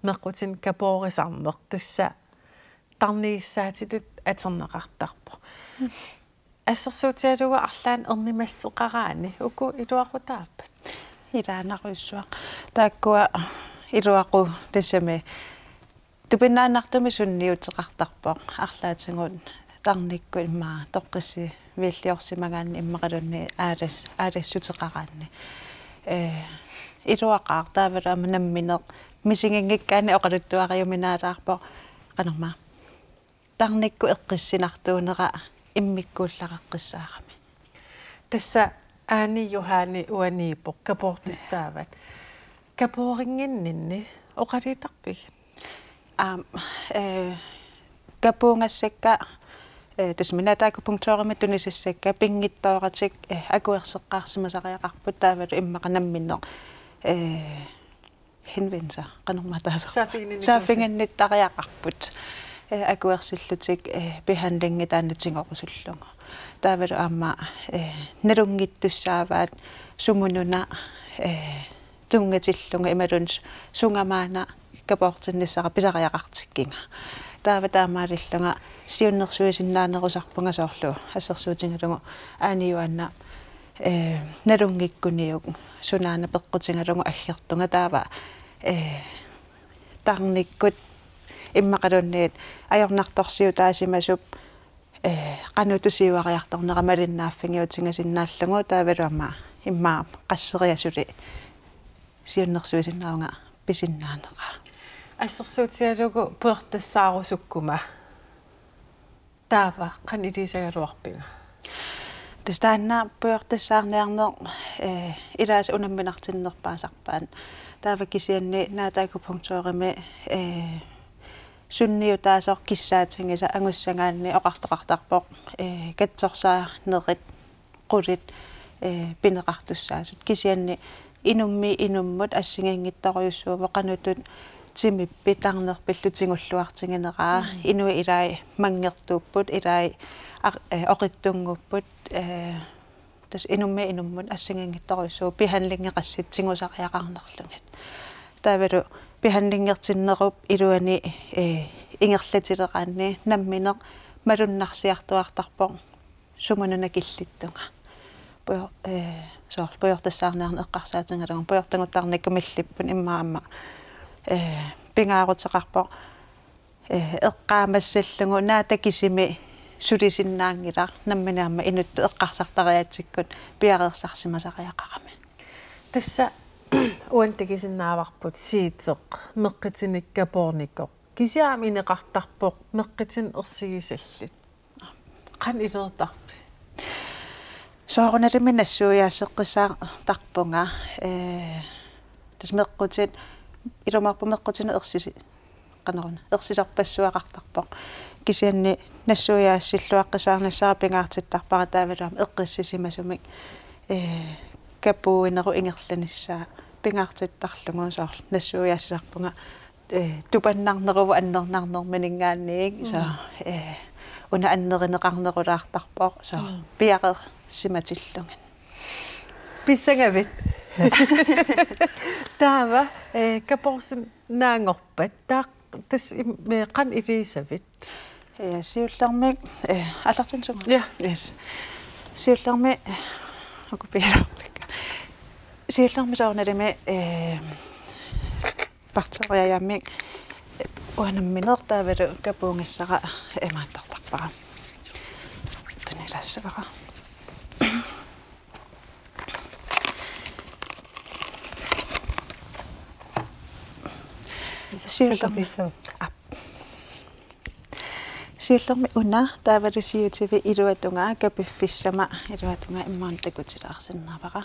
meqqutinik kaporisarneq, tassa tarnigissaatitut atorneqartarpoq. Mm. Assersuutigalugu arlaannik ernumassuteqaraanni uku iluaqutaappat? Ilaanarujussuaq. Taakkua iluaqu-, tassami tupinnaannartumik sunniuteqartarpoq. Arlaatigut tarnikkut immaqa toqqissiviilliorsimagaanni immaqaluunniit aalas-, aalassuteqaraanni. Eh, iluaqaaq taavalu aamma nammineq misiginngikkaanni oqaluttuariuminaalaarpoq, qanormaa, tarnikkut eqqissinartuunera immikkuullareqqissaarami. Tassa Ane Johanne uaniippoq, kapoortussaavat. Kapoorinnginninni oqaluutarpigit? Aam, eh, kapuugassakka, eh, tassa naataakupunktuurimik tunisassakka pinngitsooratik, eh, akuerseqqaarsimasariaqarput taavalu immaqa nammineq, eh, henvendelse, qanormaa taasoq. Saaffiginninni-, saaffiginnittariaqarput. Eh, akuersillutik, eh, behandlingi taanna tigorusullugu. Taavalu aamma, eh, nalunngittussaavaat sumununa, eh, tunngatillugu imaluunniit su-, sunga maanna kapoortinnissara pisariaqartikkiga. Taava taamaalillunga siunnersuisinnaanerusarpunga soorlu assersuutigalugu Ane Johanne, eh, nalunngikkuniuk sunaana peqqutigalugu aggertunga taava, eh, tarnikkut immaqaluunniit ajornartorsiutaasimasup, eh, qanoq tusarniariartornera malinnaaffigiutigisinnaallugu taavalu aamma immaqa qasseriarlunga suli siunnersuisinnaavunga pisinnaaneraa. Assersuutigalugu pujortassaarusukkuma. Taava, qanoq iliuuseqaraluarpiuk? Tassa taanna pujortassaarniarneq, eh, ilaasa unamminartinnerpaasarpaat. Taava kisianni naataakupunktuurimi, eh, sunniutaasoq kissaatigisaq angussagaanni oqartoqartarpoq, ee, katsorsaanerit qulit, ee, pineqartussaasut. Kisianni inummiit inummut assigiinngitsorujussuuvoq qanoq ittut timippi tarnerpillu tigulluartigineraa. Mm. Inuit ilaat manngertuupput, ilaat ar-, ee, oqitsunnguupput, ee, tassa inummiit inummut assigiinngitsorujussuuvoq behandlingi qassit tigusariaqarnerlugit. Taavalu behandlingertinnerup iluani, ee, ingerlatileraanni nammineq malunnarsiartuaartarpoq sumut una killittunga. Pujo-, ee, soorlu pujortassaarniarneq eqqarsaatigalugu pujortaguttarnikkut millipput immaqa aamma, ee, pingaaruteqarpoq, ee, eqqaamassallugu naata kisimi sulisinnaanngilaq nammineq aamma inuttut eqqarsartariaatsikkut piareersarsimasariaqarami. Tassa uani takusinnaavarput siiteq meqqutinik kapoornikoq. Kisianni aamma ineqartarpoq meqqutinik ersigisallit. Qanoq iluartarpit? Soorunalimi nassuiaasseqqissaartarpunga, ee, tassa meqqutit, ilumoorpoq meqqutinut ersisi-, qanoruna, ersisarpassuaqartarpoq. Kisianni nassuiaassilluaqqissaarnissara pingaartittarpara taavalu aamma eqqissisimasumik, ee, kapuuinerup ingerlanissaa pingaartittarlugu soorlu nassuiaassisarpunga, ee, tupannarneruvoq annernarnerminngaanniit, mm, soorlu, ee, una annerineqarnerulaartarpoq, soorlu, mm, piareersimatillugit. Pissangavit. Taava, ee, kapoorsinnaanngorpat. Taava tassa im-, ee, qanoq iliussavit? Ja, siullermik, ee, aallartinniarsiuk? Ja. Yes. Siullermik, ee, uku piilaarpakka. Siullermik soorunalimi, ee, bakteeriajaamik, ee, uanga nammineq taavalu kapuugissara imaattartarpara. Tunilaassavara. Siullermi. Aap. Siullermik una taavalu siutivit iluatungaa kapiffissama iluatungaa immaqa takutilaarsinnaavara.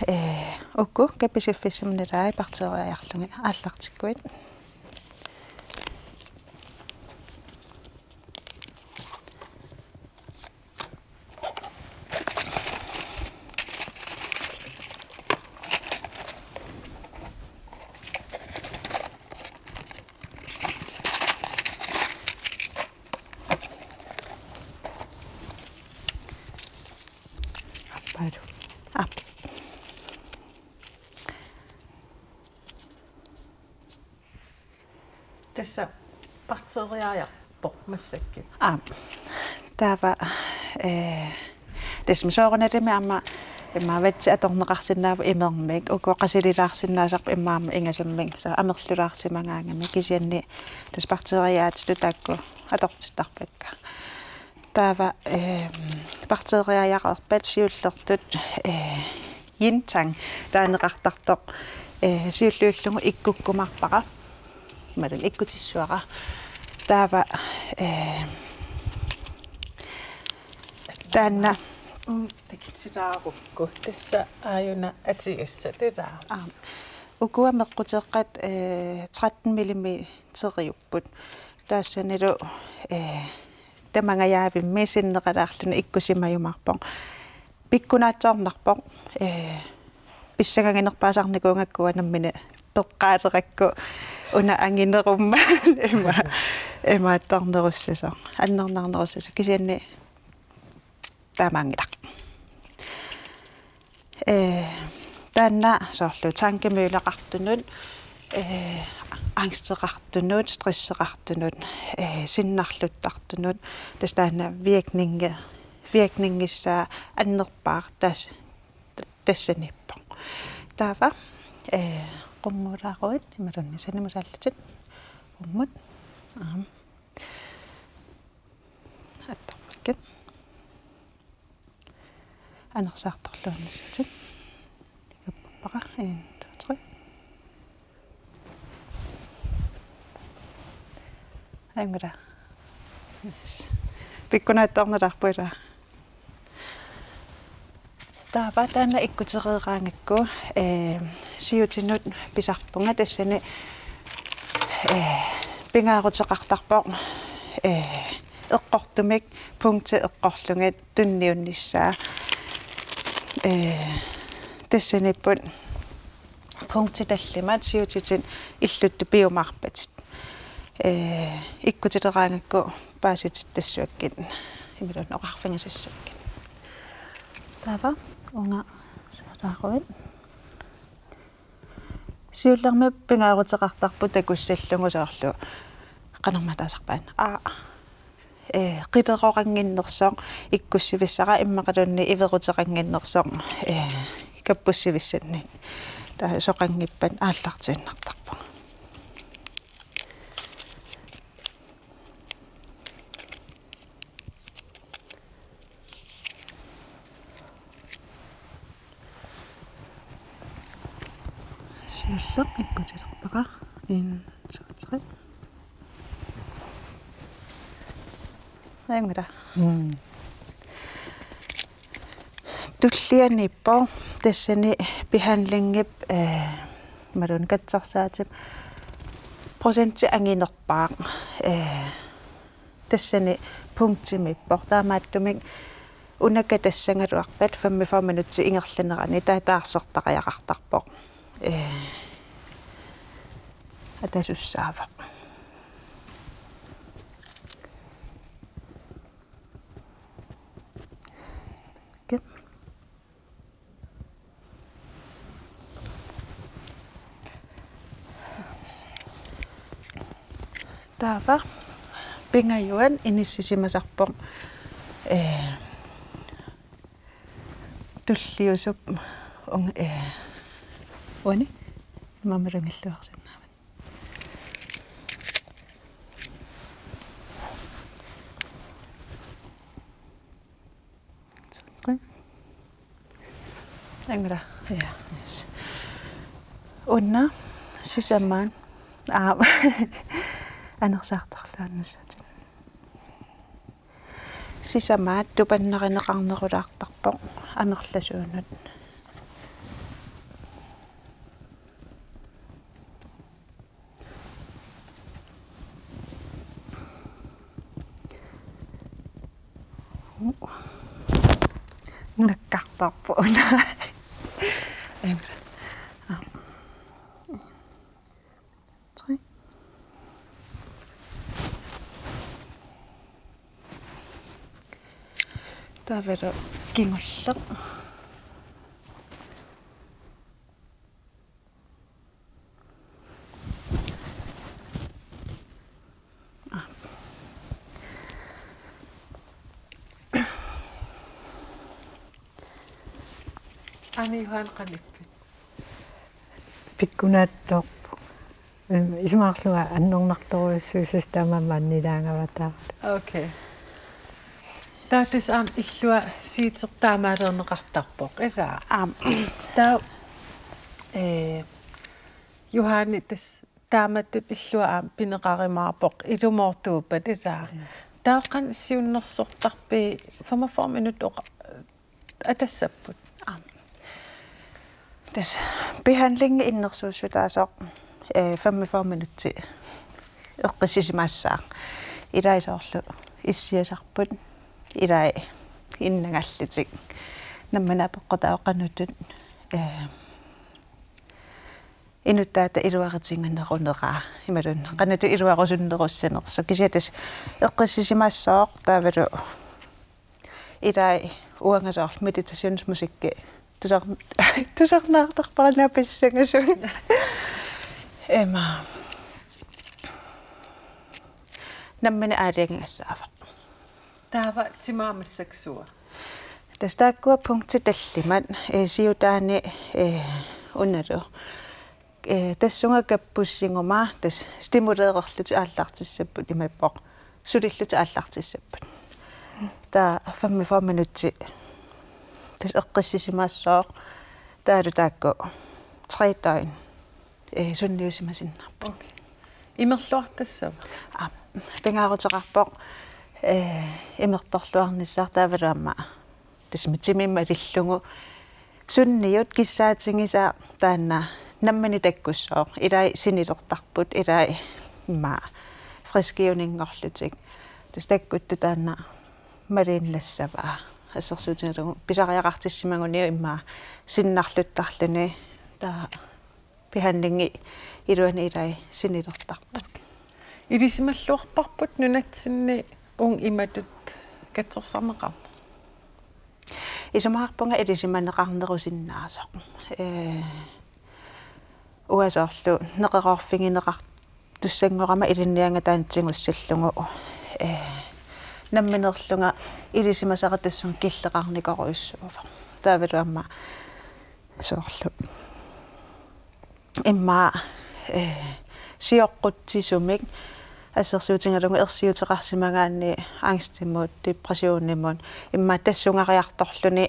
Ee, uku kapisiffissamik nalaat bakteeriajaarlugit aallartikkuit. Aap. Tassa bakteeriajaarpoq massakkut. Aap. Taava, ee, tassa soorunalimi aamma immaqa vatsi atorneqarsinnaavoq imermik, uku qasililaarsinnaasarput immaqa aamma ingasammik, soorlu amerlulaarsimagaangami kisianni tassa bakteeriaatitut taakku atortittarpakka. Taava, ee, bakteeriajareerpat siullertut, ee, yin tang taaneqartartoq, ee, siulliullugu ikkukkumaarpara. Imaluunniit ikkutissuara. Taava, ee, taanna. Mm, takutilaarukku. Tassa aajuna atugassat, ilaa? Aap. Ukua meqquteeqqat, ee, tretten millimeteriupput. Tassanilu, ee, tamangajaavimmi sinneqalaarluni ikkusimajumaarpoq. Pikkunaatsoornarpoq, ee, pissangaginerpaasarnikuugakku uanga nammineq peqqaalerakku una anginerummat ima, imaattornerussasoq, annernarnerussasoq, kisianni taamaanngilaq. Ee, taanna soorlu tankemølleqartunut, ee, angsteqartunut, stresseqartunut, ee, sinnarluttartunut, tassa taanna virkningi-, virkningissaa annerpaaq tas-, tassaniippoq. Taava, ee, qummulaaruit, imaluunniit sanimusaallutit, qummut, aam. Attarpakkit. Anersaartorluarnissatit. Ikkuppara. En, to, tre. Angula. Yes. Pikkunaatsoornalaarpoq, ilaa? Taava taanna ikkutereeraangakku, ee, siutinut pisarpunga tassani, ee, pingaaruteqartarpoq, ee, eqqortumik punkti eqqorlugit tunniunnissaa. Ee, tassaniipput punktit tallimat siutitit illuttut piumaarpatit. Ee, ikkutileraangakku paasitittassuakkit imaluunniit oqarfigisassuakkit. Taava uunga saalaaruit. Siullermik pingaaruteqartarpoq takussallugu soorlu qanormaa taasarpaat. Aa. Ee, qileroqannginnersoq ikkussivissara immaqaluunniit iveruteqannginnersoq, ee, kappussivissannik. Taava soqanngippat aallartiinnartarpoq. Siulleq ikkutilerpara. En, to, tre. Angala. Mm. Tullianiippoq tassani behandlingip, ee, imaluunniit katsorsaatip procenti anginerpaaq, ee, tassani punktimiippoq. Taamaattumik una katassagaluarpat femogfyrre minutsit ingerlanerani taava taarsertariaqartarpoq. Ee, atasussaavoq. Kit. Taava pingajuat inissisimasarpoq, ee, tulliusup uunga, ee, uani mamalungilluarsinnaavat. Sorry. Angala. Ja. Yes. Una sisamaat. Aa. Anersaartarluarnissaat. Sisamaat tupannarineqarnerulaartarpoq amerlasuunut. Nakkartarpoq una. Tre. Taavalu kingulleq. Aamma Johan qanippit? Pikkunaattoorpoq. Em, isumaqarlunga annernartorujussuusoq taamaammat annilaangavataarlu. Okay. Taava tassa aamma illua siitertaamaaleerneqartarpoq, ilaa? Aamma. Taava, ee, Johanni tassa taamatut illua aamma pineqarumaarpoq ilumoortuuppat, ilaa? Ja. Taava qanoq siunnersortarpit, femogfyrre minut oqa-, atassapput? Aamma. Tassa behandlingi innersuussutaasoq, ee, femogfyrre minutsit eqqissisimassaaq. Ilai soorlu issiasarput, ilai innagallitik. Nammineq apeqqutaavoq qanoq, ee, inuttaata iluaritigineruneraa, imaluunniit qanoq iluarusunnerussanersoq. Kisianni tassa eqqissisimassooq taavalu ilai uanga soorlu meditationsmusikki tusar-, tusarnaartarpara naapissangasunik. Ima. Nammineq aalajangigassaavoq. Taava timaa massakkut sua? Tassa taakkua punktit tallimat, ee, siutaani, ee, unalu. Ee, tassunga kappussiguma tassa stimulererlutik aallartissapput, imaappoq sulillutik aallartissapput. Taava femogfyrre minutsit tassa eqqissisimassooq, taavalu taakku tre døgn, ee, sunniusimasinnaapput. Okay. Imerluartassava? Aa, pingaaruteqarpoq, ee, imertorluarnissaq taavalu aamma tassa timi malillugu sunniut kissaatigisaat taanna nammineq takkussooq, ilai sinilertarput, ilai immaqa friskiuninngorlutik. Tassa takkuttut taanna maliinnassavaa. Assersuutigalugu pisariaqartissimaguniuk immaqa sinnarluttarluni taava behandlingi iluani ilai sinilertarput. Ilisimalluarparput nunatsinni uunga imatut katsorsarneqarneq? Isumaqarpunga ilisimaneqarnerusinnaasoq. Ee, uanga soorlu neqeroorfigineqartussanngorama ilinniagaq taanna tigussallugu. Ee, nammineerlunga ilisimasara tassunga killeqarnikorujussuuvoq. Taavalu aamma soorlu immaqa, ee, sioqqutsisumik assersuutigalugu ersiuteqarsimagaanni angstimut, depressionimut, immaqa tassungariartorluni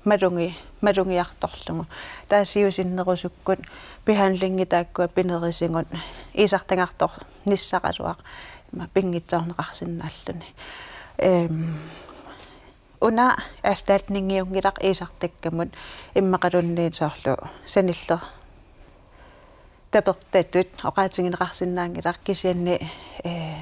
malugi-, malugiartorlugu. Taava siusinnerusukkut behandlingi taakkua pinerisigut iisartagartornissaraluaq immaqa pinngitsoorneqarsinnaalluni. Ehm, Una erstatningiunngilaq iisartakkamut immaqaluunniit soorlu sanilliit tapertatut oqaatigineqarsinnaanngilaq kisianni, ee,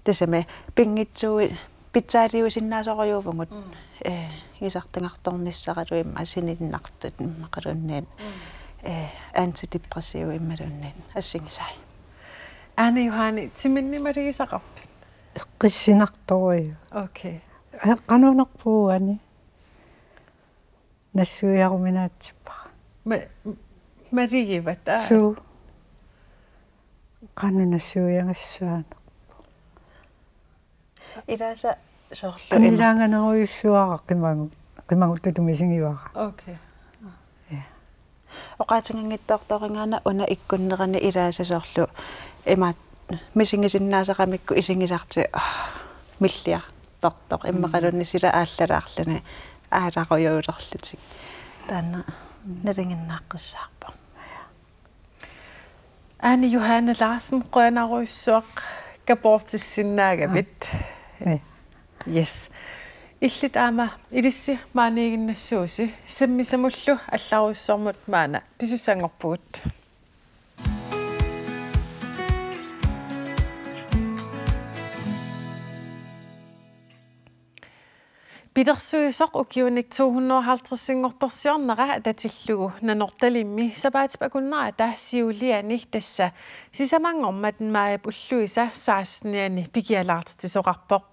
tassami pinngitsuui pitsaaliusinnaasorujuuvugut, mm, ee, iisartagartornissaralu immaqa sininnartut immaqaluunniit, mm, ee, antidepressiv imaluunniit assigisai. Ane Johanne, timinnik malugisaqarpit? Eqqissinartorujuk. Okay. Aa, qanorpiaq uani? Nassuiaruminaatsippara. Ma-, malugivat, aa? Suu. Qanoq nassuiagassaanera. Ilaasa soorlu ima. Anilaanganerujussuara qimagu-, qimaguttutut misigivara. Okay. Ja. Oqaatiginngitsoortorujuuna una ikkunnerani ilaasa soorlu imaat misigisinnaasaqamikku isigisartik, ah, milliartortoq. Mm. Immaqaluunniit sila aallalaarluni aalarujuulerlutik. Taanna nalinginnaaqqissaarpoq. Ane Johanne Larsen, qujanarujussuaq kapoortissinnaagavit. Aa. Yes. Illit aamma ilissi maaniiginnassuusi, sammisamullu allarujussuarmut maanna pisussanngorpugut. Pilersuisoq ukiunik to hundrede og halvtredsinngortorsiornera atatillugu Nanortalimmi sapaatip akunnerata siuliani, tassa sisamanngormat maajip ulluisa sekstenianni, pikialaartitsisoqarpoq.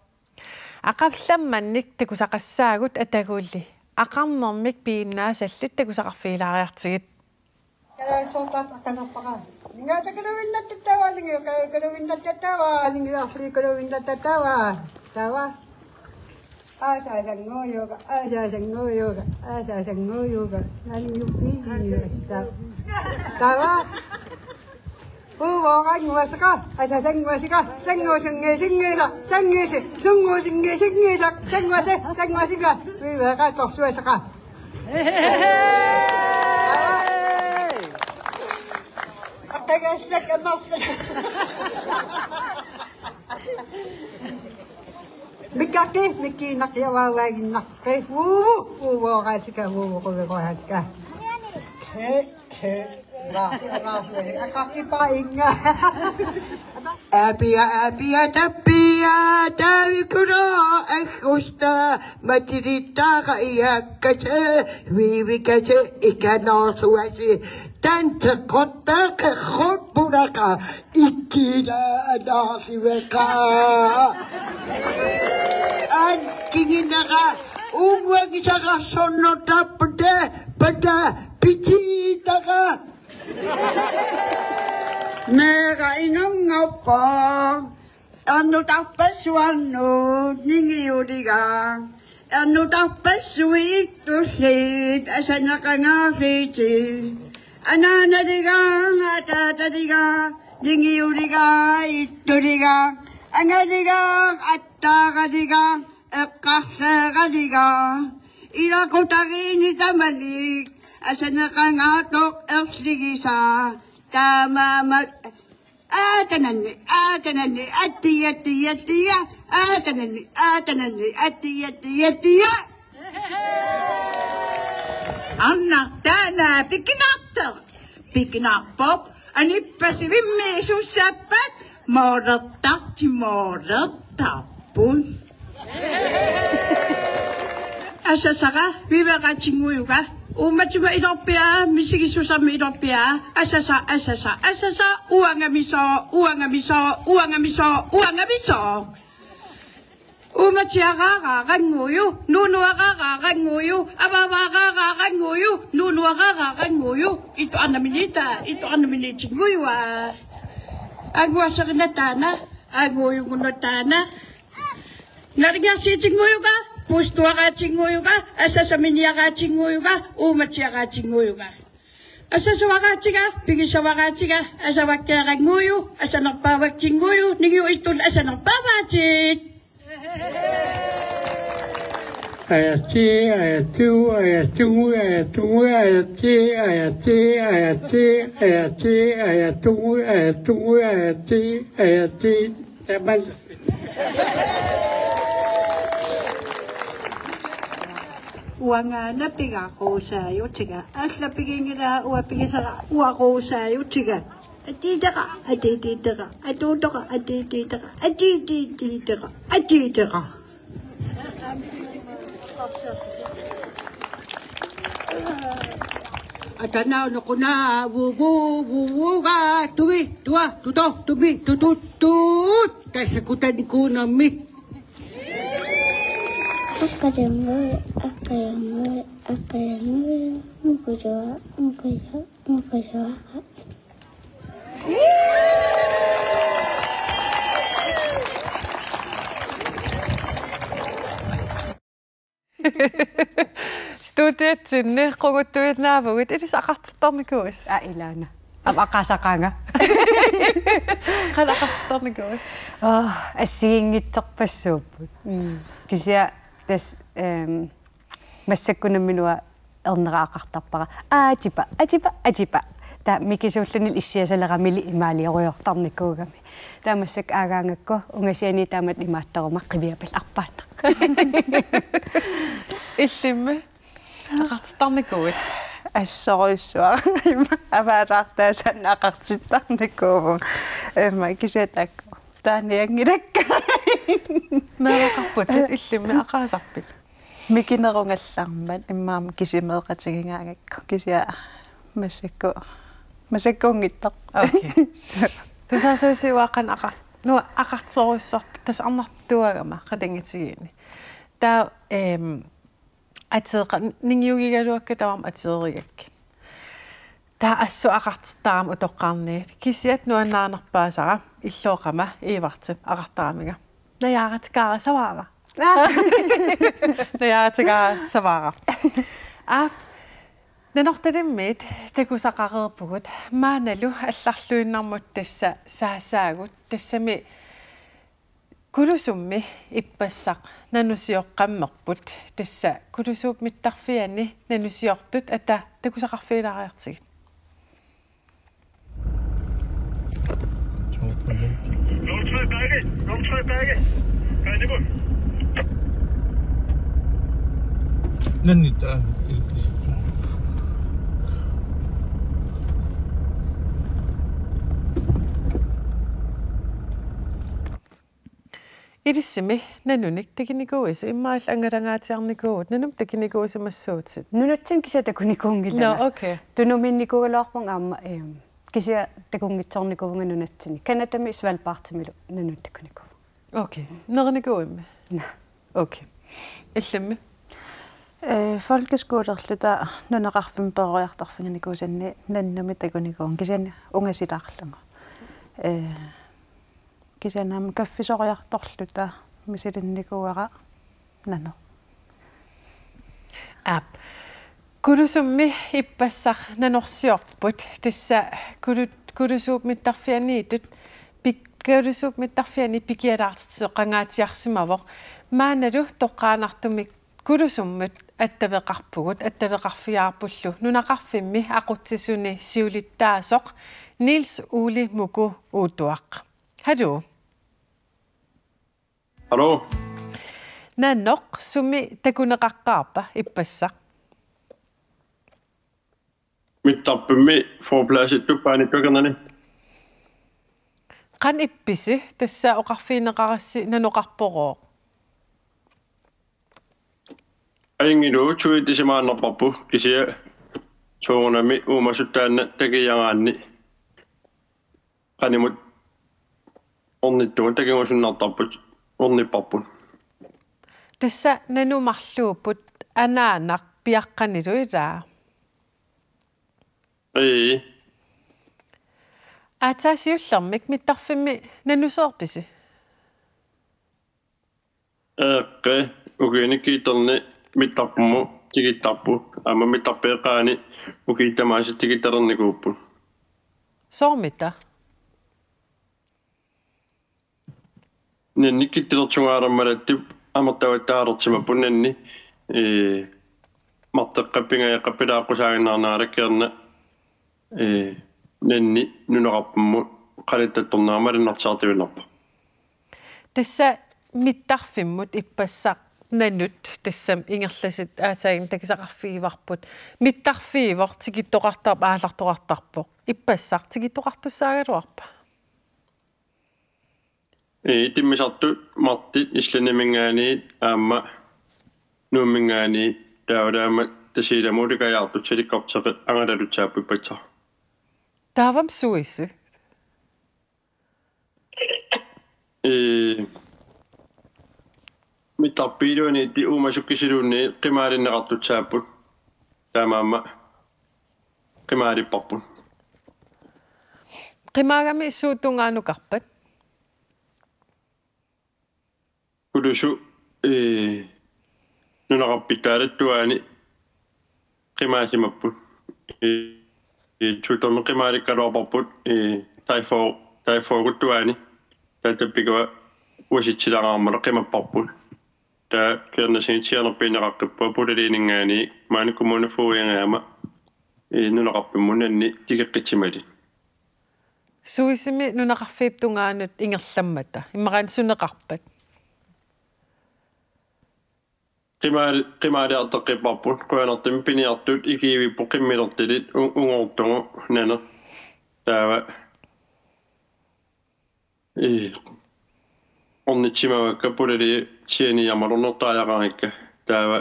Aqallammannik takusaqassaagut atagulli aqarnermik piginnaasallit takusaqarfigilaariartigit. Kalaallisut aqqaneq-marluk. Ningaatakaluinnattattava, ningiuka-, kaluinnattattava, ningiarfii kaluinnattattava. Tava. Aasaasanngoojuga, aasaasanngoojuga, aasaasanngoojuga. Nangiuppi, ningiussa. Tava. Uvoorannguasaka, aasaasanngoojuga, sanngoosanngee, sanngeesa, sanngeesi, sunngoosanngee, sanngeesa, sanngoosa, sanngoosanngee. Uiveeqa torsuasaka. Attagassak amarlak. Mikkaqqi, mikkiinnaqqiavaavaaginnaq. Qi, uu, uu, uvooraatika, uu, quvigoratika. He, he, ra, ra, aqaqqipainga. Apia, apia, tapia, tavikuro, agusta, matirittaqa iakkache, vivikase, ikanorsuasi, tanteqotta, qeqorpuraqa, ikkila, anarliveqa. An, kinginera, unguangisara, sonnotappute, pata, pititara. Meera inunngorpoq. Ernutarpassuarnut ningiuliga. Ernutarpassuit tulliit asaneqangaarfiiti. Anaanaliga, ataataliga, ningiuliga, ittuliga, angaliga, attaaraliga, eqqarseeraliga. Ilaqutariinni tamanik asaneqangaartoq ersigisaa. Taamaammat aatananni, aatananni, attia, attia, attia. Aatananni, aatananni, attia, attia, attia. Arnaq taanna pikinartoq. Pikinarpoq. Anippasivimmi sussappat moolertarti moolertarput. Asasara viveqatinngujuga. Uummatima ilorpiaa, misigisusarmi ilorpiaa. Asasa, asasa, asasa, uangamiso, uangamiso, uangamiso, uangamiso. Uummatiaraaraannguuju, nuunuaraaraannguuju, avaavaaraaraannguuju, nuunuaraaraannguuju, itoqarnaminita, itoqarnaminitinngujuaa. Anguaserinataana, anguujungunataana. Nalingiarsiitinngujuga, pustuaraatinngujuga, asasaminiaraatinngujuga, uummatiaraatinngujuga. Asasuaraatiga, pigisavaraatiga, asavakkiaraannguuju, asanerpaavakkinnguuju, ningiuittut asanerpaavaatit. Ajatsi, ajatsu, ajatsugu, ajatsugu, ajatsi, ajatsi, ajatsi, ajatsi, ajatsugu, ajatsugu, ajatsi, ajatsi. Taman. Uangaana pigaquusaajutiga, alla piginngilaa uanga pigisara uaquusaajutiga. Atiitera, atiitiitera, atuutera, atiitiitera, atiitiitera, atiitera. Atanau nukuna vuvu vuvuga tuvi tua tuto tuvi tutut tut. Tassa kutanikkuunermi. Aqqajanngui, aqqajanngui, aqqajanngui, mukujua, mukujua, mukujua. Studiatsinni qunguttuinnaavugut, ilissi aqartittarnikuuisi? Aa, ilaana. Aamma aqasaqaanga. Qanoq aqartittarnikuuisi? Aa, assigiinngitsorpassuupput. Mm. Kisianni tassa, ehm, massakkut nammineq uanga ernera aqartarpara. Atipa, atipa, atipa. Taava mikisuulluni issiasaleramili imaaliorujortarnikuugami. Taava massakkut aagaangakku ungasiani taamatut imaattoruma qiviapallarpaannaq. Illimmi? Aqartittarnikuuit? Assorujussuaq. Avaalaartaasannik aqartittarnikuuvunga. Immaqa kisianni taakku. Taanianngilakka. Meeraqarputit illimmi aqaasarpit? Mikinerugallarmat immaqa kisimeeqatigigaangakku. Kisianni massakkut. Massakkuunngitsoq. Okay. Tusaasuusi uanga qanoq aqar-, nuann-, aqartisorujussuarpit tassa arnartuugama qatanngutigiinni. Taava, ehm, ateeqa-, ningiugigaluakka tamarmik ateerigakkit. Taava assut aqartittarama utoqqarniit. Kisianni nuannarinerpaasara illoqama Iivartip aqartaraminga. Najaaratikaara savaara. Aa. Najaaratikaara savaara. Aap, Nanortalimmiit takusaqareerpugut maannalu allarluinnarmut tassa saassaagut, tassami Kulusummi ippassaq nanusioqqammerput, tassa Kulusuup mittarfiani nanusiortut ata takusaqarfigilaariartigit. Nummer tre bakke. Nummer tre bakke. Færdig på. Nannit, aa. Ilissimi nanunik takunikuuisi, immaqa angalangaatsiarnikuuvutit, nanummik takunikuusimassuutit? Nunatsinni kisianni takunikuunngilanga. Nå, okay. Tunumiinnikuugaluarpunga aamma, ehm, kisianni takunngitsoornikuuvunga nunatsinni. Canadami Svalbardimilu nanunik takunikuuvunga. Okay. Nerinikuuimmi? Naa. Okay. Illimmi? Eh, folkeskolerluta nunaqarfimmi peroriartorfiginikuusanni nannumik takunikuuvunga kisianni ungasilaarlugu. Eh, Kisianni aamma kaffisoriartorluta misilinnikuuara nanoq. Aap. Kulusummi ippassaq nanorsiorput, tassa Kulu-, Kulusuup mittarfianiittut pik-, Kulusuup mittarfiani pikialaartitsisoqangaatsiarsimavoq. Maannalu toqqaannartumik Kulusummut attaveqarpugut, attaveqarfigaarpullu nunaqarfimmi aqutsisuni siulittaasoq Niels Ole Muku Uutuaq. Hallo. Hallo. Nanoq, sumi takuneqaqqaarpa ippassaq? Mittarfimmi froplaasittup paanittuakernani. Qanoq ippisi, tassa oqarfigineqarassi nanoqarporooq. Ajunngilaq, tuitisimaannarparput kisianni soorunami uumasut taanna takiaraanni qanimut ornittugut takingusunnartarput ornipparput. Tassa nanoq marluupput anaanaq piaqqanilu ilaa. Ii. Aatsaat siullermik mittarfimmi nanuseerpisi? Eeqqe, ukiuni kiitterni mittarfimmut tikittarput, aamma mittarfiit eqqaani ukiut tamaasa tikittalernikuupput. Soormita? Nanni kittilertugaalermalattip amertavattaalertimapput nanni, ee, marteqqap pingajuqqap pilaaqqusaannarnera kingorna, ee, nanni nunaqarfimmut qanittattornera malunnartiartuinnarpoq. Tassa mittarfimmut ippassaq nanut tassami ingerlasut aatsaat takusaqarfigivarput. Mittarfiuvoq tikittoqartarpoq aallartoqartarpoq. Ippassaq tikittoqartussaagaluarpa? Ee, timmisartut martit Islandiminngaanniit aamma Nuumminngaanniit taavalu aamma Tasiilamut ulukkajaartut helikopteri angalalussaapput ippassaq. Taavami Suisi? Ee, mittarfiit iluaniittut uumasut kisiluunniit qimaalinneqartussaapput. Taamaammat qimaalipparput. Qimaagami suut tungaanukarpat? Kulusuk, ee, nunaqarfittaalattut tungaanut qimaasimapput. Ee, ee, tuuttormi qimaalikkaluarparput, ee, taifo-, taifoquttuani. Taava tappikua uasitsilaarmata qimapparput. Taava kingornagut sianerpiineqaqqippunga pulaliininngaanniit maani kommune fuiangaama, ee, nunaqarfimmut nanni tikeqqitsimali. Suisimi nunaqarfiup tungaanut ingerlammata. Immaqa suneqarpat? Qimaal-, qimaaliartoqqipparput, qujanartumik piniartut ikiuipput qimmilertulit u-, ungoortugut naneq. Taava, ee, ornitsimavakka pulaliit sianiit amalornertariaqarikka. Taava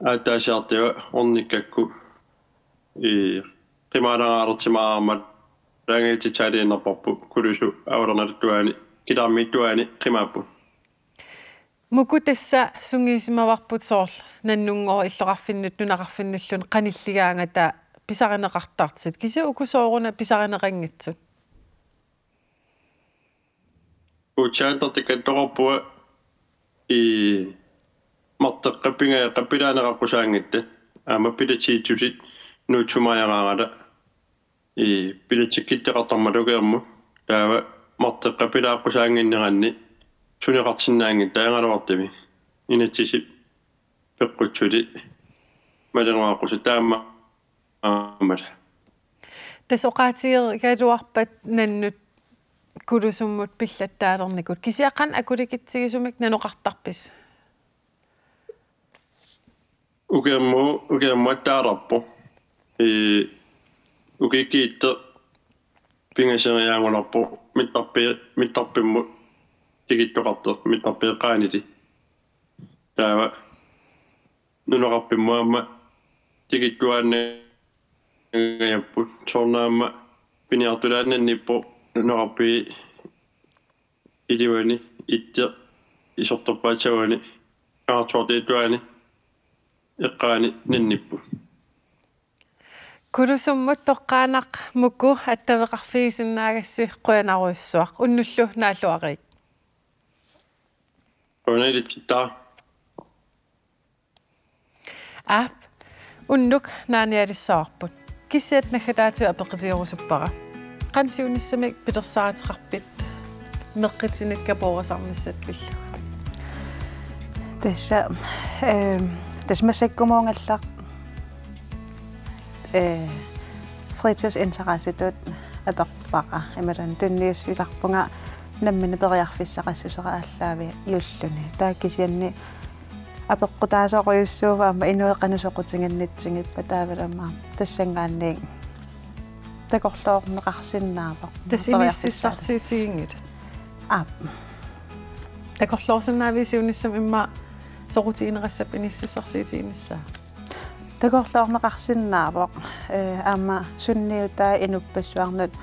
aatsitaasiartigut ornikkakku, ee, qimaalangaalertimaarmat laangiititaaliinnarparput kulusuk aulaarnartuani kilaarmiittuani qimaapput. Muku tassa sungiusimavarput soorlu nannunngooq illoqarfinnut nunaqarfinnulluunniit qanilligaangata pisarineqartartut. Kisianni uku sooruna pisarineqanngitsut? Uutsaattartikattoqarpunga ii marteqqap pingajuqqap pilaaneqaqqusaanngitsoq aamma bilatiitsutit nuutsumaajaraangata ii bilatikkittoqartarmata ukiarmut taava marteqqap pilaaqqusaannginneranni suneqartinnaanngitsoq taagaluartumi inatsisip peqqutsulik malinngoraqqusi taama aammata. Tassa oqaatigereeraluarpat nannut Kulusummut pillattaalernikut. Kisianni qanoq akulikitsigisumik nanoqartarpisi? Ukiammu-, ukiammuattaalerpoq. Ee, ukiut kiitteq pingasoriaagunarpoq mittarpi-, mittarfimmut tikittoqartoq, mittarfiit eqqaanili. Taava nunaqarfimmut aamma tikittuaannangajapput. Soorunami aamma piniartulaannanniippoq nunaqarfiit iluani, ittoq, isortorpaat savani, kangersuartiittuaani, eqqaani nannipput. Kulusummut toqqaannaq Muku attaveqarfigisinnaagassi qujanarujussuaq, unnullu naalluariit. Qujanaq ilitsittaaq. Aap, unnuk naanialissavarput. Kisiat naggataatigut apeqqutigerusuppara. Qanoq siunissami pilersaaruteqarpit meqqitinik kapoorasarnissappillu? Tassa, ehm, tassa massakkumuunngilaq, eh, fritidsinteressetut atorpara. Imaluunniit tunniussisarpunga nammineq periarfissaqassusera aallaaviulluni. Taava kisianni Apeqqutaasorujussuuvoq aamma inuit qanoq soqutiginitsigippata taavalu aamma tassanngaanniit takorloorneqarsinnaavoq. Tassa inississarsiutiginngilaq. Aap. Takorloorsinnaaviuk siunissami immaqa soqutigineqassappit inississarsiutiginissaa? Takorloorneqarsinnaavoq, eh, aamma sunniutai inuppassuarnut,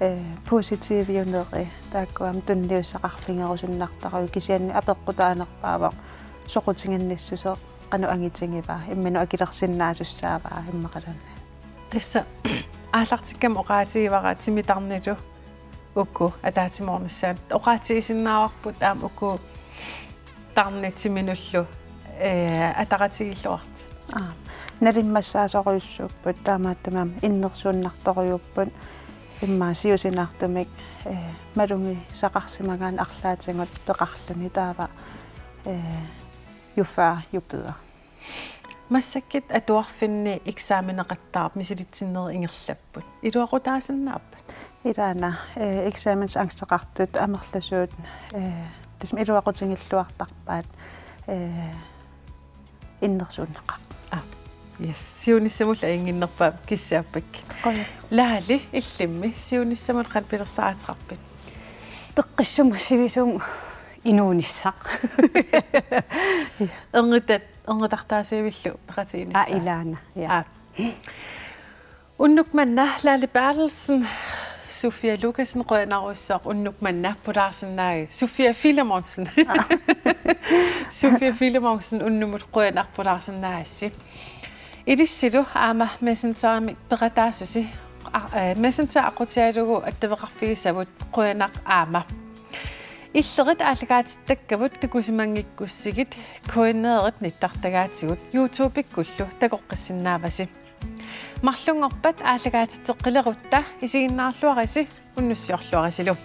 eh, positiviuneri taakku aamma tunniussaqarfigerusunnartarput kisianni apeqqutaanerpaavoq soqutiginnissuseq qanoq angitigivaa, imminut akilersinnaasussaavaa immaqaluunniit. Tassa aallartikkama oqaatigivara timitarnilu uku ataatsimoornissaat oqaatigisinnaavarput aamma uku tarnit timinullu, eh, ataqatigiilluartut. Aap. Nalimmassaasorujussuupput taamaattumik aamma innersuunnartorujuupput immaqa siusinaartumik, eh, malugisaqarsimagaanni arlaatigut peqarluni taava, eh, ju før, ju bedre. Massakkut atuarfinni eksameneqattaarput misilitsinnerit ingerlapput. Iluaqutaasinnaappat? Ilaana, eh, eksamensangsteqartut amerlasuut, eh, tassami iluaqutigilluartarpaat, eh, innersuunneqarpoq. Ah, yes. Siunissamullu ajunnginnerpaamik kissaappakkit. Qujan. Laali, illimmi siunissamut qanoq pilersaaruteqarpit? Peqqissumik sivisumik inuunissaq. Erngutat, erngutartaasivillu peqatiginissaa. Aa, ilaana, ja. Aa. Unnuk manna Laali Berthelsen, Sofia Lukassen, qujanarujussuaq unnuk manna pulaarsinnaagavit. Sofia Filemonsen. Sofia Filemonsen, unnummut qujanaq pulaarsinnaagassi. Ilissilu aamma Messengerimik peqataassusi, a-, eh, Messenger aqqutigalugu attaveqarfigisavut, qujanaq aamma. Illerit aallakaatitakkavut takusimanngikkussigit K N R-ip nittartagaatigut YouTube-ikkullu takoqqissinnaavasi. Marlunngorpat aallakaatitseqqilerutta, isiginnaarluarisi, unnussiorluarisilu.